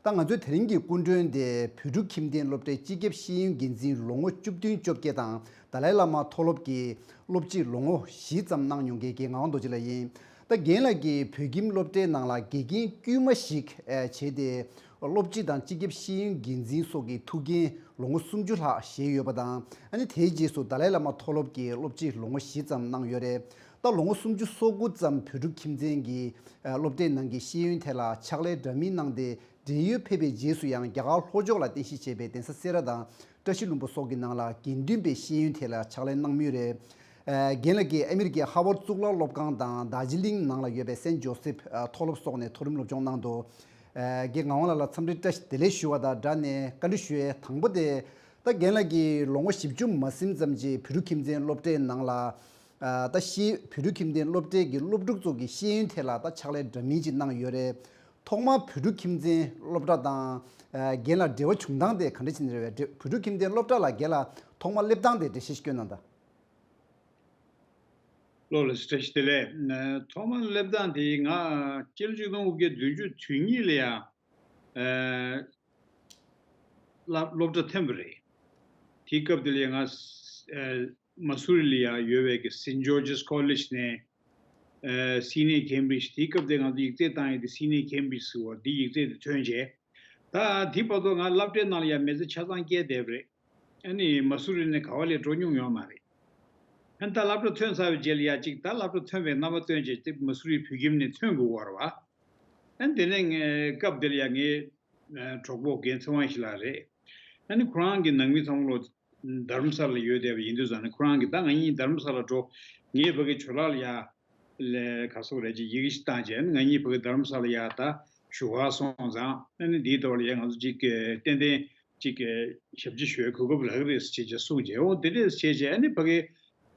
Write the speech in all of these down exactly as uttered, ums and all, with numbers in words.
ད་ང་ཚོའི་དེ་རིང་གི་སྐུ་མགྲོན་དེ་བོད་ཕྲུག་ཁྱིམ་སྡེའི་སློབ་གྲྭའི་སྤྱི་ཁྱབ་ཤེས་ཡོན་འགན་འཛིན་ལོ་ངོ་བཅུ་བདུན་བཅོ་བརྒྱད་དང་། ཏཱ་ལའི་བླ་མ་མཐོ་སློབ་ཀྱི་སློབ་སྤྱི་ལོ་ངོ་བཞི་ཙམ་གནང་མྱོང་མཁན་རྒན་ངག་དབང་རྡོ་རྗེ་ལགས་ཡིན། ད་རྒན་ལགས་ཀྱིས་བོད་ཁྱིམ་སློབ་གྲྭའི་ནང་ལ་དགེ་རྒན་དཀྱུས་མ་ཞིག་ཨ་བྱས་ཏེ། སློབ་སྤྱི་དང་སྤྱི་ཁྱབ་ཤེས་ཡོན་འགན་འཛིན་སོགས་ཀྱི་ཐུགས་འགན་ལོ་ངོ་སུམ་ཅུ་ལྷག་བཞེས་ཡོད་པ་དང་། ཨ་ནི་དེའི་རྗེས་སུ་ཏཱ་ལའི་བླ་མ་མཐོ་སློབ་ཀྱི་སློབ་སྤྱི་ལོ་ངོ་བཞི་ཙམ་གནང་ཡོད་རེད། ད་ལོ་ངོ་སུམ་ཅུ་སོ་དགུ་ཙམ་བོད་ཕྲུག་ཁྱིམ་ཚན་གྱི་ཨ་སློབ་གྲྭའི་ནང་གི་ཤེས་ཡོན་ཐད་ལ་ཕྱག་ལས་འདྲ་མིན་གནང་སྟེ། བགྲེས་ཡོལ་ཕེབས་པའི་རྗེས་སུ་ཡང་རྒྱ་གར་ལྷོ་ཕྱོགས་ལ་རྟེན་གཞི་བྱས་པའི་གདན་ས་སེ་ར་དང་། བཀྲ་ཤིས་ལྷུན་པོ་སོགས་ཀྱི་ནང་ལ་དགེ་འདུན་པའི་ཤེས་ཡོན་ཐད་ལ་ཕྱག་ལས་གནང་མུས་རེད། ཨ་རྒན་ལགས་ཀྱིས་ཨ་མི་རི་ཀའི་ཧ་ཝར་གཙུག་ལག་སློབ་ཁང་དང་དར་ཇི་ལིང་ནང་ལ་ཡོད་པའི་སེན་ཇོ་སེབ་ཨ་མཐོ་སློབ་སོགས་ནས་མཐོ་རིམ་སློབ་སྦྱོང་གནང་འདུག་ཨ་རྒན་ངག་དབང་ལགས་ལ་འཚམས་འདྲི་བཀྲ་ཤིས་བདེ་ལེགས་ཞུ་བ་དང་སྦྲགས་ནས་བཀའ་འདྲི་ཞུ་ཡས་དང་པོ་དེ། ད་རྒན་ལགས་ཀྱིས་ལོ་ངོ་བཞི་བཅུ་མ་ཟིན་ཙམ་གྱི་བོད་ཕྲུག་ཁྱིམ་མཚེས་སློབ་གྲྭའི་ནང་ལ། ཨ་ད་ཤེས་བོད་ཕྲུག་ཁྱིམ་སྡེའི་སློབ་གྲྭའི་གི་སློབ་ཕྲུག་ཚོ་གི་ཤེས་ཡོན་ཐད་ལ་ད་ཕྱག་ལས་འདྲ་མིན་ཅིག་གནང་ཡོད་རེད། ཐོག་མར་བོད་ཕྲུག་ཁྱིམ་མཚེས་སློབ་གྲྭ་དང་ཨ་རྒན་ལ་འབྲེལ་བ་བྱུང་སྟངས་དེ་ག་འདྲ་ཅིག་རེད་པས། བོད་ཕྲུག་ཁྱིམ་སྡེའི་སློབ་གྲྭ་ལ་རྒན་ལ་ཐོག་མར་སླེབས་སྟངས་དེ་འགྲེལ་བཤད་ཞིག་སྐྱོན་གནང་དང་། ལོ་ལ་བཀྲ་ཤིས་བདེ་ལེགས། ཐོག་མར་སླེབས་སྟངས་དེ་ང་སྤྱི་ལོ་ཆིག་སྟོང་དགུ་བརྒྱ་བདུན་ཅུ་དོན་གཉིས་ལ་ཡང་ཨ་སློབ་སློབ་གྲྭ་ཐོན་པ་རེད། དེའི་སྐབས་དེ་ལ་ཡང་ང་ཨ་མ་སུ་རི་ལ་ཡང་ཡོད་པའི་གི་Saint George's College ནས་ཨ་Senior Cambridge། དེའི་སྐབས་དེ་ང་ཚོ་ཡིག་ཚད་བཏང་ཡས་དེ་Senior Cambridge ཟེར་བ་འདི་ཡིག་ཚད་དེ་ཐོན་རྗེས། ད་དེ་བར་དུ་ང་སློབ་གྲྭའི་ནང་ལ་ཡང་མི་ཚེ་ཆ་ཚང་བསྐྱལ་བསྡད་པ་རེད། ཨ་ནི་མ་སུ་རི་ནས་ག་བ་ལས་འགྲོ་མྱོང་ཡོད་མ་རེད། ཨ་ནི་ད་སློབ་གྲྭ་ཐོན་ཚར་བའི་རྗེས་ལ་ཡ་གཅིག་ད་སློབ་གྲྭ་ཐོན་པའི་རྣམ་པ་སྟོན་བྱས་ཏེ་མ་སུ་རི་བོད་ཁྱིམ་ནས་ཐོན་དགོས་པ་རེད་བ། ཨ་ནི་དེ་ནས་ངས་སྐབས་དེ་ལ་ཡ་ངའི་ཨ་གྲོགས་པོ་རྒན་ཚེ་དབང་ཞིག་ལགས་རེད། ཨ་ནི་ཁོ་རང་གི་ནང་མི་ཚང་མ་ལོ་རྡ་རམ་ས་ལ་ཡོད་བསྡད་པ་ཡིན་དུས་ཙང་ནས་ཁོ་རང་གིས་ད་ང་གཉིས་རྡ་རམ་ས་ལ་འགྲོ། ངས་ཕ་གི་ཇོ་ལགས་ལ་ཡ་ལས་ག་སོག་རེད་ཅེས་ཡི་གེ་ཞིག་བཏང་བྱས། ཨ་ནི་ང་གཉིས་ཕ་གི་རྡ་རམ་ས་ལ་ཡ་ད་བཞུགས་སྒར་སོང་ཙང་། ཨ་ནི་འདིའི་ཐོག་ལ་ཡ་ང་ཚོ་གཅིག་གི་ཏན་ཏན་གཅིག་གི་ཞབས་ཕྱི་ཞུ་གོ་སྐབས་རག་གི་རེད་ཟེར་བྱས་བྱས་གསུངས་བྱས། འོ་དེ་འདྲས་བྱས་བྱས། ཨ་ནི་ཕ་གི་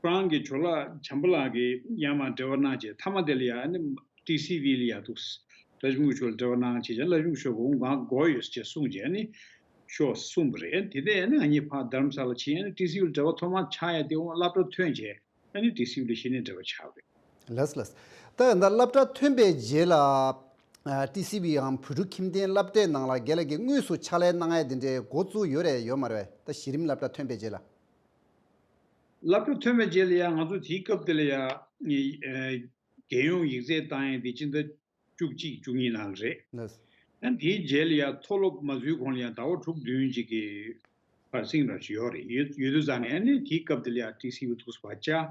ཁོ་རང་གི་ཇོ་ལགས་བྱམས་པ་ལགས་ཀྱིས་ཡང་མ་འབྲེལ་བ་གནང་བྱས། མཐའ་མ་དེ་ལ་ཡ་ཨ་ནི་ཊི་སི་ཝི་ལ་ཡ་འདུག་ལྷ་ལྕམ་སྐུ་ཞབས་ལ་འབྲེལ་བ་གནང་བྱས་བྱས། ལྷ་ལྕམ་སྐུ་ཞབས་ཀྱིས་འོ་ང་དགོས་ཡོད་ཟེར་བྱས་གསུངས་བྱས། ཨ་ནི་ཤོག་གསུངས་པ་རེད། དེ་ནས་ཨ་ནི་ང་གཉིས་ཕར་རྡ་རམ་ས་ལ་ཕྱིན། ཨ་ནི་ཊི་སི་ཝི་ལ་འབྲེལ་བ་ཐོག་མར་ཆགས་ཡ་དེ་འོ་སློབ་གྲྭ་ཐོན་བྱས། ཨ་ནི་ཊི་སི་ཝི་ལ་གཞི་ནས་འབྲེལ་བ་ཆགས་པ་རེད། ལགས་ལགས། ད་ད་སློབ་གྲྭ་ཐོན་པའི་རྗེས་ལ་ཨ་ཊི་སི་ཝི་འམ་བོད་ཕྲུག་ཁྱིམ་སྡེའི་སློབ་གྲྭའི་ནང་ལ་རྒན་ལགས་ཀྱིས་དངོས་སུ་ཕྱག་ལས་གནང་ཡ་དེ་འདྲའི་འགོ་བཙུགས་ཡོད་རེད་ཡོད་མ་རེད་པས། ད་གཞི་རིམ་སློབ་གྲྭ་ཐོན་པའི་རྗེས་ལ། སློབ་གྲྭ་ཐོན་པའི་རྗེས་ལ་ཡང་ང་ཚོ་དེའི་སྐབས་དེ་ལ་ཡང་ཨ་རྒྱལ་ཡོངས་ཡིག་ཚད་བཏང་ཡ་དེ་སྤྱི་ཟླ་བཅུ་གཅིག་བཅུ་གཉིས་ནང་རེད། ལགས། ཨ་དེའི་རྗེས་ལ་ཡང་མཐོ་སློབ་མ་འཛུལ་གོང་ལ་ཡང་ཟླ་བ་དྲུག་བདུན་ཅིག་གི་བར་སེང་ར་ཞིག་ཡོད་རེད། ཡོད་ཡོད་དུས་ཙང་ནས་ཨ་ནི་དེའི་སྐབས་དེ་ལ་ཡང་ཊི་སི་ཝི་ལ་འདུག་སེ་བར་བཅར།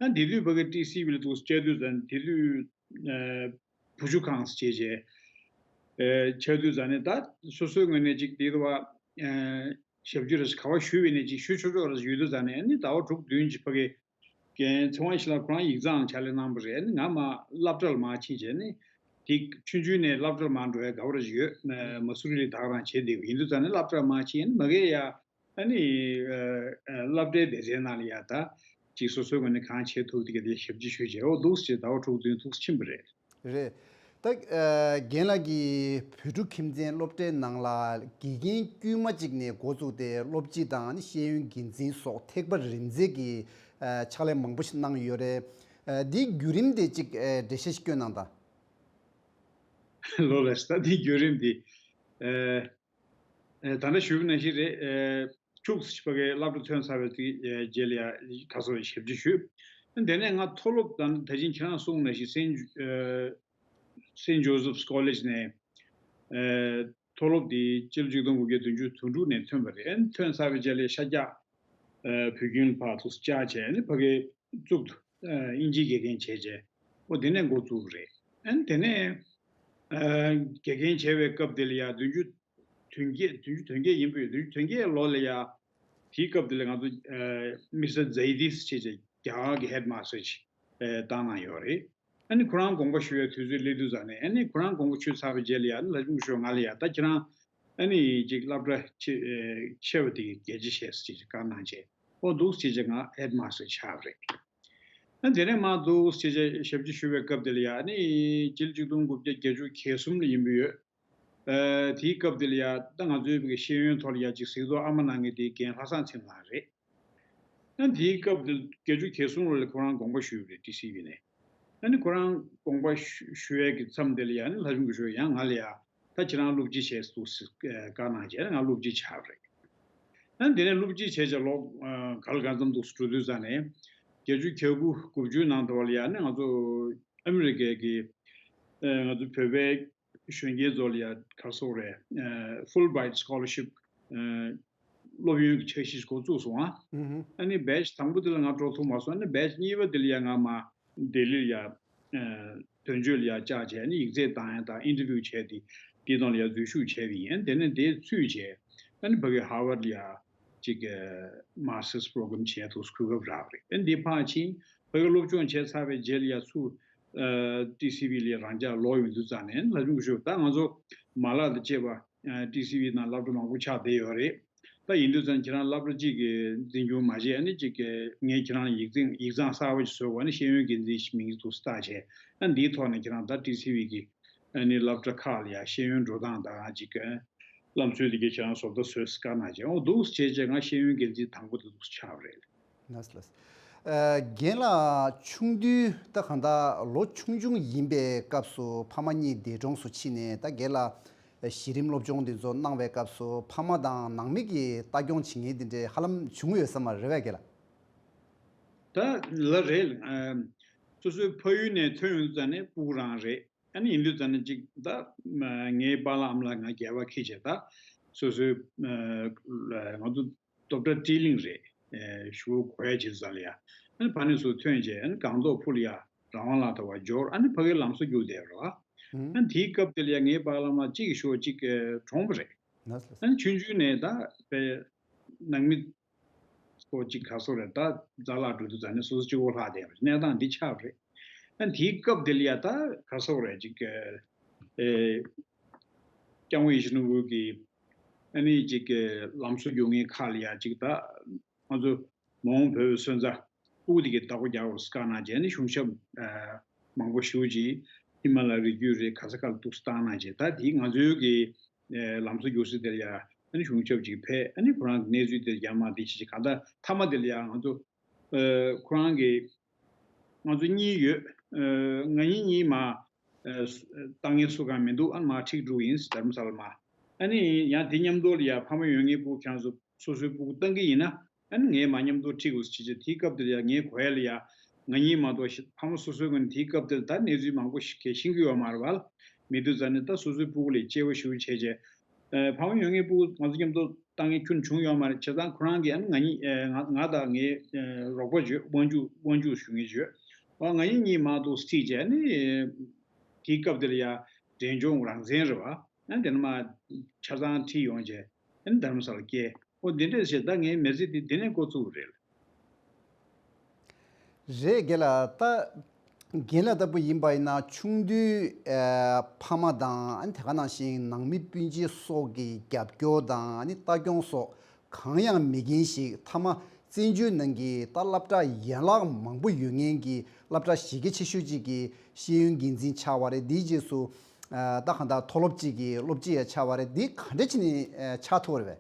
ཨ་དེ་དུས་ཕ་གི་ཊི་སི་ཝི་ལ་འདུག་སེ་བཅར་དུས་ཙང་ནས་དེ་དུས་ཨ་བུ་ཆུ་ཁང་ཟེར་བྱས་བྱས་ཨ་བཅར་དུས་ཙང་ནས་ད་སོ་སོའི་ངོས་ནས་ཅིག་དེ་རུ་བ་ཨ་ཞབས་ཞུ་ར་ཞིག་ག་བ་ཞུས་པ་ཡིན་ནའི་ཅིག་ཞུ་ཆོག་ཆོག་ར་ཞིག་ཡོད་དུས་ཙང་ནས་ཨ་ནི་ཟླ་བ་དྲུག་བདུན་ཅིག་ཕ་གི་རྒན་ཚེ་དབང་ཞིག་ལ་ཁོ་རང་ཡིག་ཚང་ཕྱག་ལས་གནང་པ་རེད། ཨ་ནི་ང་མར་སློབ་གྲྭ་ལ་མར་ཕྱིན་བྱས་ནས་དེ་ཆུང་ཆུང་ནས་སློབ་གྲྭ་ལ་མར་འགྲོ་ཡ་དགའ་པོ་ར་ཞིག་ཡོད། ཨ་མ་སུ་རི་ལ་ད་ག་རང་བྱས་བསྡད་ཡོད། ཡིན་དུས་ཙང་ནས་སློབ་གྲྭ་ལ་མར་ཕྱིན། ཨ་ནི་མ་གི་ཡ་ཨ་ནི་ཨ་ཨ་སློབ་གྲྭའི་སྡེ་ཚན་ནང་ལ་ཡ་ད་ཅིག་སོ་སོའི་ངོས་ནས་གང་བྱེད་ཐུབ་དེ་ག་དེ་ཞབས་ཕྱི་ཞུས་བྱས། འོ་འདུག་སེ་ཟླ་བ་དྲུག་བདུན་འདུག་སེ་ཕྱིན་པ་རེད། རེད། ད་ཨ་རྒན་ལགས་ཀྱིས་བོད་ཕྲུག་ཁྱིམ་མཚེས་སློབ་གྲྭའི་ནང་ལ་དགེ་རྒན་དཀྱུས་མ་གཅིག་ནས་འགོ་བཙུགས་ཏེ་སློབ་སྤྱི་དང་ཤེས་ཡོན་འགན་འཛིན་སོགས་ཐེག་པ་རིམ་འཛེགས་ཀྱི་ཨ་ཕྱག་ལས་མང་པོ་ཞིག་གནང་ཡོད་རེད། ཨ་འདིའི་བརྒྱུད་རིམ་དེ་གཅིག་ཨ་འགྲེལ་བཤད་ཞིག་སྐྱོན་གནང་དང་། ལོ་ལགས། ད་འདིའི་བརྒྱུད་རིམ་འདི་ཨ་ཨ་ད་ལྟ་ཞུས་པ་ནང་བཞིན་རེད། ཨ་ཕྲུགས་ཕ་གི་སློབ་གྲྭ་ཐོན་ཚར་བའི་དེ་ཨ་རྗེས་ལ་ཡ་ག་སོགས་ཞབས་ཕྱི་ཞུས། དེ་ནས་ང་མཐོ་སློབ་དང་ད་ཅིང་ཁྱེད་རང་གསུངས་ནང་བཞིན་སེན་ཨ་སེན་ཇོ་སེབ་ཀོ་ལེཇ་ནས་ཨ་མཐོ་སློབ་དེ་སྤྱི་ལོ་ཆིག་སྟོང་དགུ་བརྒྱ་བདུན་ཅུ་དོན་དྲུག་ནས་ཐོན་པ་རེད། ཐོན་ཚར་བའི་རྗེས་ལ་ཤར་རྒྱག་ཨ་བོད་ཁྱིམ་ལ་ཕར་ཚུར་བཅར་བྱས་ནས་ཕ་གིར་བཙུགས་འདུག་ཨ་དབྱིན་ཇིའི་དགེ་རྒན་བྱས་བྱས། འོ་དེ་ནས་འགོ་བཙུགས་པ་རེད། ཨ་ནི་དེ་ནས་ཨ་དགེ་རྒན་བྱས་པའི་སྐབས་དེ་ལ་ཡ་བདུན་ཅུ་དོན་བརྒྱད་བདུན་ཅུ་དོན་བརྒྱད་ཡིན་པ་ཡོད། བདུན་ཅུ་དོན་བརྒྱད་ལོ་ལ་ཡ་དེའི་སྐབས་དེ་ལ་ང་ཚོ་ཨ་མི་སི་ཊར་ཛའི་ཌི་ཟེར་བྱས་རྒྱ་གར་གྱི་ཧེཌ་མ་སི་ཊར་ཅིག་ཨ་བཏང་གནང་ཡོད་རེད། ཨ་ནི་ཁོ་རང་དགོངས་པ་ཞུ་བའི་དུས་ཚོད་སླེབས་དུས་ཙང་ནས་ཨ་ནི་ཁོ་རང་དགོངས་པ་ཞུས་ཚར་བའི་རྗེས་ལ་ཡ་ཨ་ནི་ལྷ་ལྕམ་སྐུ་ཞབས་ང་ལ་ཡ་ད་ཁྱེད་རང་ཨ་ནི་ཅིག་སློབ་གྲྭ་ཆེ་ཨེ་ཆེ་བ་དེ་གི་རྒྱལ་སྤྱི་བྱས་ཟེར་ཅིག་བཀའ་གནང་བྱས། ཨོ་འདུག་ཟེར་བྱས་ང་ཧེཌ་མ་སི་ཊར་ཆགས་པ་རེད། ཨ་དེ་ནས་མར་འདུག་ཟེར་བྱས་ཞབས་ཕྱི་ཞུ་བའི་སྐབས་དེ་ལ་ཡ་ཨ་ནི་སྤྱི་ལོ་ཆིག་སྟོང་དགུ་བརྒྱ་བརྒྱད་ཅུ་གྱ་གསུམ་ལ་ཡིན་པ་ཡོད། ཨ་དེའི་སྐབས་དེ་ལ་ཡ་ད་ང་ཚོའི་བོད་ཀྱི་ཤེས་ཡོན་ཐོག་ལ་ཡ་ཅིག་གཟིགས་རྟོག་ཨ་མ་གནང་མཁན་དེ་རྒན་ལྷ་བཟང་ཚེ་རིང་ལགས་རེད། ཨ་དེའི་སྐབས་དེ་བརྒྱད་ཅུ་གྱ་གསུམ་ལོ་ལ་ཁོ་རང་དགོངས་པ་ཞུས་པ་རེད། ཊི་སི་ཝི་ནས། ཨ་ནི་ཁོ་རང་དགོངས་པ་ཞུ་ཞུ་ཡས་ཀྱི་མཚམས་དེ་ལ་ཡ་ཨ་ནི་ལྷ་ལྕམ་སྐུ་ཞབས་ཡང་ང་ལ་ཡ་ ད་ཁྱེད་རང་སློབ་སྤྱི་བྱས་འདུག་ཟེར་བཀའ་གནང་བྱས་ང་སློབ་སྤྱི་ཆགས་པ་རེད། ཨ་དེ་ནས་སློབ་སྤྱི་བྱས་བྱས་ལོ་ག་ལ་གང་འཚམ་འདུག་འགྲོ་དུས་ཙང་ནས་བརྒྱད་ཅུ་གྱ་དགུ་དགུ་བཅུ་ནང་དུ་བ་ལ་ཡ་ནས་ང་ཚོ་ཨ་མི་རི་ཀའི་གི་ང་ཚོ་བོད་པའི་གཞོན་སྐྱེས་ཚོ་ལ་ཡ་ག་རེ་ཟེར་དགོས་རེད། Fulbright Scholarship སློབ་ཡོན་གྱི་འཆར་གཞི་འགོ་བཙུགས་སོང་ཨ། ཨ་ནི་batch དང་པོ་དེ་ལ་ང་འགྲོ་ཐུབ་མ་སོང་། ཨ་ནི་batch གཉིས་པ་དེ་ལ་ཡ་ང་མ་ལྡི་ལིར་ཡ་དོན་གཅོད་ལ་ཡ་བཅར་བྱས་ཨ་ནི་ཡིག་ཚད་བཏང་ཡ་དང་interview བྱས་ཏེ་དེའི་ནང་ལ་ཡ་འཛུལ་ཞུགས་བྱས་པ་ཡིན། དེ་ནས་དེ་ཚུད་བྱས་ཨ་ནི་ཕ་གི་Harvard ལ་ཡ་ཅིག་master's program བྱས་ཐུབ་གོ་སྐབས་རག་རེད། ཨ་ནི་དེ་ཕར་ཕྱིན་ཕ་གི་སློབ་སྦྱོང་བྱས་ཚར་བའི་རྗེས་ལ་ཡ་ཚུར་ཊི་སི་ཝི་ལ་ཡ་རང་འཇགས་ལོག་ཡོང་དུས་ཙང་ནས་ལྷ་ཆུང་སྐུ་ཞབས་ད་ང་ཚོ་མ་ལག་དང་བཅས་པ་ཊི་སི་ཝི་ནང་སློབ་གྲྭ་མང་པོ་ཆགས་བསྡད་ཡོད་རེད། ད་ཡིན་དུས་ཙང་ཁྱེད་རང་སློབ་གྲྭ་གཅིག་གི་འཛིན་སྐྱོང་མ་བྱས་ཨ་ནི་གཅིག་གི་ངས་ཁྱེད་རང་ལ་ཡིག་ཚང་ཡིག་ཚང་གསར་པ་ཞིག་བཟོས་པ་ནི་ཤེས་ཡོན་འགན་འཛིན་ཞིག་མིང་འདུག་སེ་བཏགས་བྱས་ཨ་འདིའི་ཐོག་ནས་ཁྱེད་རང་ད་ཊི་སི་ཝི་གི་ཨ་ནི་སློབ་གྲྭ་ཁག་ལ་ཡ་ཤེས་ཡོན་འགྲོ་སྟངས་དང་གཅིག་གི་བསླབ་ཚུལ་དེ་གའི་ཁྱེད་རང་བཟོ་ལྟ་བཟོས་སེ་བཀའ་གནང་བྱས་འོ་འདུག་སེ་བྱས་བྱས་ང་ཤེས་ཡོན་འགན་འཛིན་དང་པོ་དེ་འདུག་སེ་ཆགས་པ་རེད། ལགས་སོ་ལགས་སོ། ཨ་རྒན་ལགས་ཆུང་དུས་ད་གང་ལྟར་ལོ་ཆུང་ཆུང་ཡིན་པའི་སྐབས་སུ་ཕ་མ་གཉིས་འདས་གྲོངས་སུ་ཕྱིན་ནས་ད་རྒན་ལགས་གཞི་རིམ་སློབ་སྦྱོང་འདི་ཚོ་གནང་བའི་སྐབས་སུ་ཕ་མ་དང་ནང་མི་གི་ལྟ་སྐྱོང་བྱེད་མཁན་དེ་འདྲའི་ཧ་ལམ་བྱུང་ཡོད་ས་མ་རེད་པས་རྒན་ལགས། ད་ལ་རེད། ཨ་སོ་སོའི་ཕ་ཡུལ་ནས་ཐོན་ཡོང་དུས་ཙང་ནས་སྤུ་གུ་རང་རེད། ཨ་ནི་ཡིན་དུས་ཙང་ནས་ཅིག་ད་ངའི་པཱ་ལགས་ཨ་མ་ལགས་ང་སྒེར་པ་ཁྱེར་བྱས་ད་སོ་སོའི་ང་ཚོ་སློབ་གྲྭ་ཊི་ལིང་རེད། ཞུ་གོ་ཡ་བྱེད་དུས་ཙང་ལ་ཡ་ཨ་ནི་ཕ་ནས་སུ་ཐོན་བྱས་ཨ་ནི་སྒང་ཏོག་ཕུ་ལ་ཡ་རང་དབང་ལ་ད་བ་འབྱོར་ཨ་ནི་ཕ་གིར་ལམ་སང་རྒྱུགས་བསྡད་རོགས། ཨ་ནི་དེའི་སྐབས་དེ་ལ་ཡ་ངའི་པཱ་ལགས་མ་གཅིག་གི་ཞོ་གཅིག་གྲོངས་པ་རེད། ཨ་ནི་ཆུང་ཆུང་ནས་ད་པའི་ནང་མི་སོ་གཅིག་ག་སོ་རེད་ད་རྫ་ལག་འགྲོ་དུས་ཙང་ནས་སོ་སོ་གཅིག་པོ་ལྷག་བསྡད་པ་རེད། གནས་སྟངས་འདི་ཆགས་པ་རེད། ཨ་ནི་དེའི་སྐབས་དེ་ལ་ཡ་ད་ག་སོ་རེད་ཅིག་ཨེ་སྐྱབས་མགོན་ཡིད་བཞིན་ནོར་བུ་གི་ཨ་ནི་ཅིག་ལམ་སང་རྒྱུགས་མཁན་ཁག་ལ་ཡ་ཅིག་ད་ང་ཚོ་མ་འོངས་བོད་པའི་སོན་རྩ་སྤུ་གུ་དེ་གའི་བདག་པོ་རྒྱག་དགོས་བཀའ་གནང་བྱས་ནས་གཞུང་ཞབས་མང་པོ་ཞེ་པོ་ཅིག་ཧི་མ་ལ་རི་རྒྱུད་རེད་ག་ས་ག་ལ་འདུག་སེ་བཏང་གནང་བྱས་ད་དེ་ང་ཚོའི་གི་ལམ་སང་རྒྱུགས་སེ་དེར་ཡ་ཨ་ནི་གཞུང་ཞབས་ཅིག་ཕེབས་ཨ་ནི་ཁོ་རང་གི་གནས་ཚུལ་དེར་རྒྱ་མ་དེ་ཅིག་གང་ལྟར་མཐའ་མ་དེ་ལ་ཡ་ང་ཚོ་ཁོ་རང་གི་ང་ཚོ་གཉིས་ཡོད། ང་གཉིས་གཉིས་མ་ལྟ་མཁན་སུ་གང་མི་འདུག་ཨ་ནི་མ་ཁྲིད་འགྲོ་ཡིན་རྡ་རམ་ས་ལ་མ། ཨ་ནི་ཡང་དེ་མཉམ་དུ་ལ་ཡ་ཕ་མ་ཡོད་མཁན་སྤུ་གུ་ཁྱེད་རང་ཚོ་སོ་སོའི་སྤུ་གུ་བཏང་གི་ཡིན་ན་ཨ་ནི་ངས་མ་མཉམ་དུ་ཁྲིད་དགོས་ཟེར་བྱས་བྱས་དེའི་སྐབས་དེར་ཡ་ངའི་གོ་ཡ་ལ་ཡ་ང་གཉིས་མ་གཏོགས་ཤི་ཕ་མ་སོ་སོའི་ངོས་ནས་དེའི་སྐབས་དེར་ད་གནས་ཚུལ་མང་པོ་ཞིག་གས་ཤེས་ཀྱི་ཡོད་མ་རེད་བ། མེད་དུས་ཙང་ནས་ད་སོ་སོའི་སྤུ་གུ་ལ་གཅེས་པ་ཞེ་པོ་བྱས་བྱས་ཕ་མ་ཡོད་མཁན་སྤུ་གུ་ང་ཚོ་མཉམ་དུ་བཏང་མཁན་ཁྱོན་ནས་བྱུང་ཡོད་མ་རེད། བྱས་ཙང་ཁོ་རང་གིས་ཨ་ནི་ང་གཉིས་ང་ང་དང་ངའི་རོགས་པ་བརྗོད་དབང་ཕྱུག་དབང་ཕྱུག་ཞུ་མཁན་བརྗོད་ཨ་ང་གཉིས་གཉིས་མ་གཏོགས་ཁྲིད་བྱས་ཨ་ནི་དེའི་སྐབས་དེར་ཡ་འབྲས་ལྗོངས་རང་བཙན་རེད་བ། ཨ་ནི་དེ་ནས་མ་ཆ་ཚང་ཁྲིད་ཡོང་བྱས་ཨ་ནི་རྡ་རམ་ས་ལ་སྐྱེལ། ཨོ་འདི་འདྲས་བྱས་ད་ངའི་མི་ཚེ་འདི་འདི་ནས་འགོ་བཙུགས་རེད། རེད་རྒན་ལགས། ད་རྒན་ལགས་ལྟ་བུ་ཡིན་པ་ཡིན་ན་ཆུང་དུས་ཨ་ཕ་མ་དང་ཨ་ནི་དེ་ག་ནང་བཞིན་ནང་མི་སྤུན་མཆེད་སོགས་ཀྱི་རྒྱབ་སྐྱོར་དང་ཨ་ནི་ལྟ་སྐྱོང་སོགས་གང་ཡང་མེད་མཁན་ཞིག་མཐའ་མ་བཙན་བྱོལ་ནང་གི་ད་སློབ་གྲྭ་ཡན་ལག་མང་པོ་ཡོད་མཁན་གྱི་སློབ་གྲྭ་གཞི་རྒྱ་ཆེ་ཤོས་ཅིག་གི་ཤེས་ཡོན་འགན་འཛིན་ཆགས་པ་རེད། དེའི་རྗེས་སུ་ཨ་ད་གང་ལྟར་མཐོ་སློབ་ཅིག་གི་སློབ་སྤྱི་ཡང་ཆགས་པ་རེད། འདི་ག་འདྲ་བྱས་ནས་ཨ་ཆགས་ཐུབ་པ་རེད་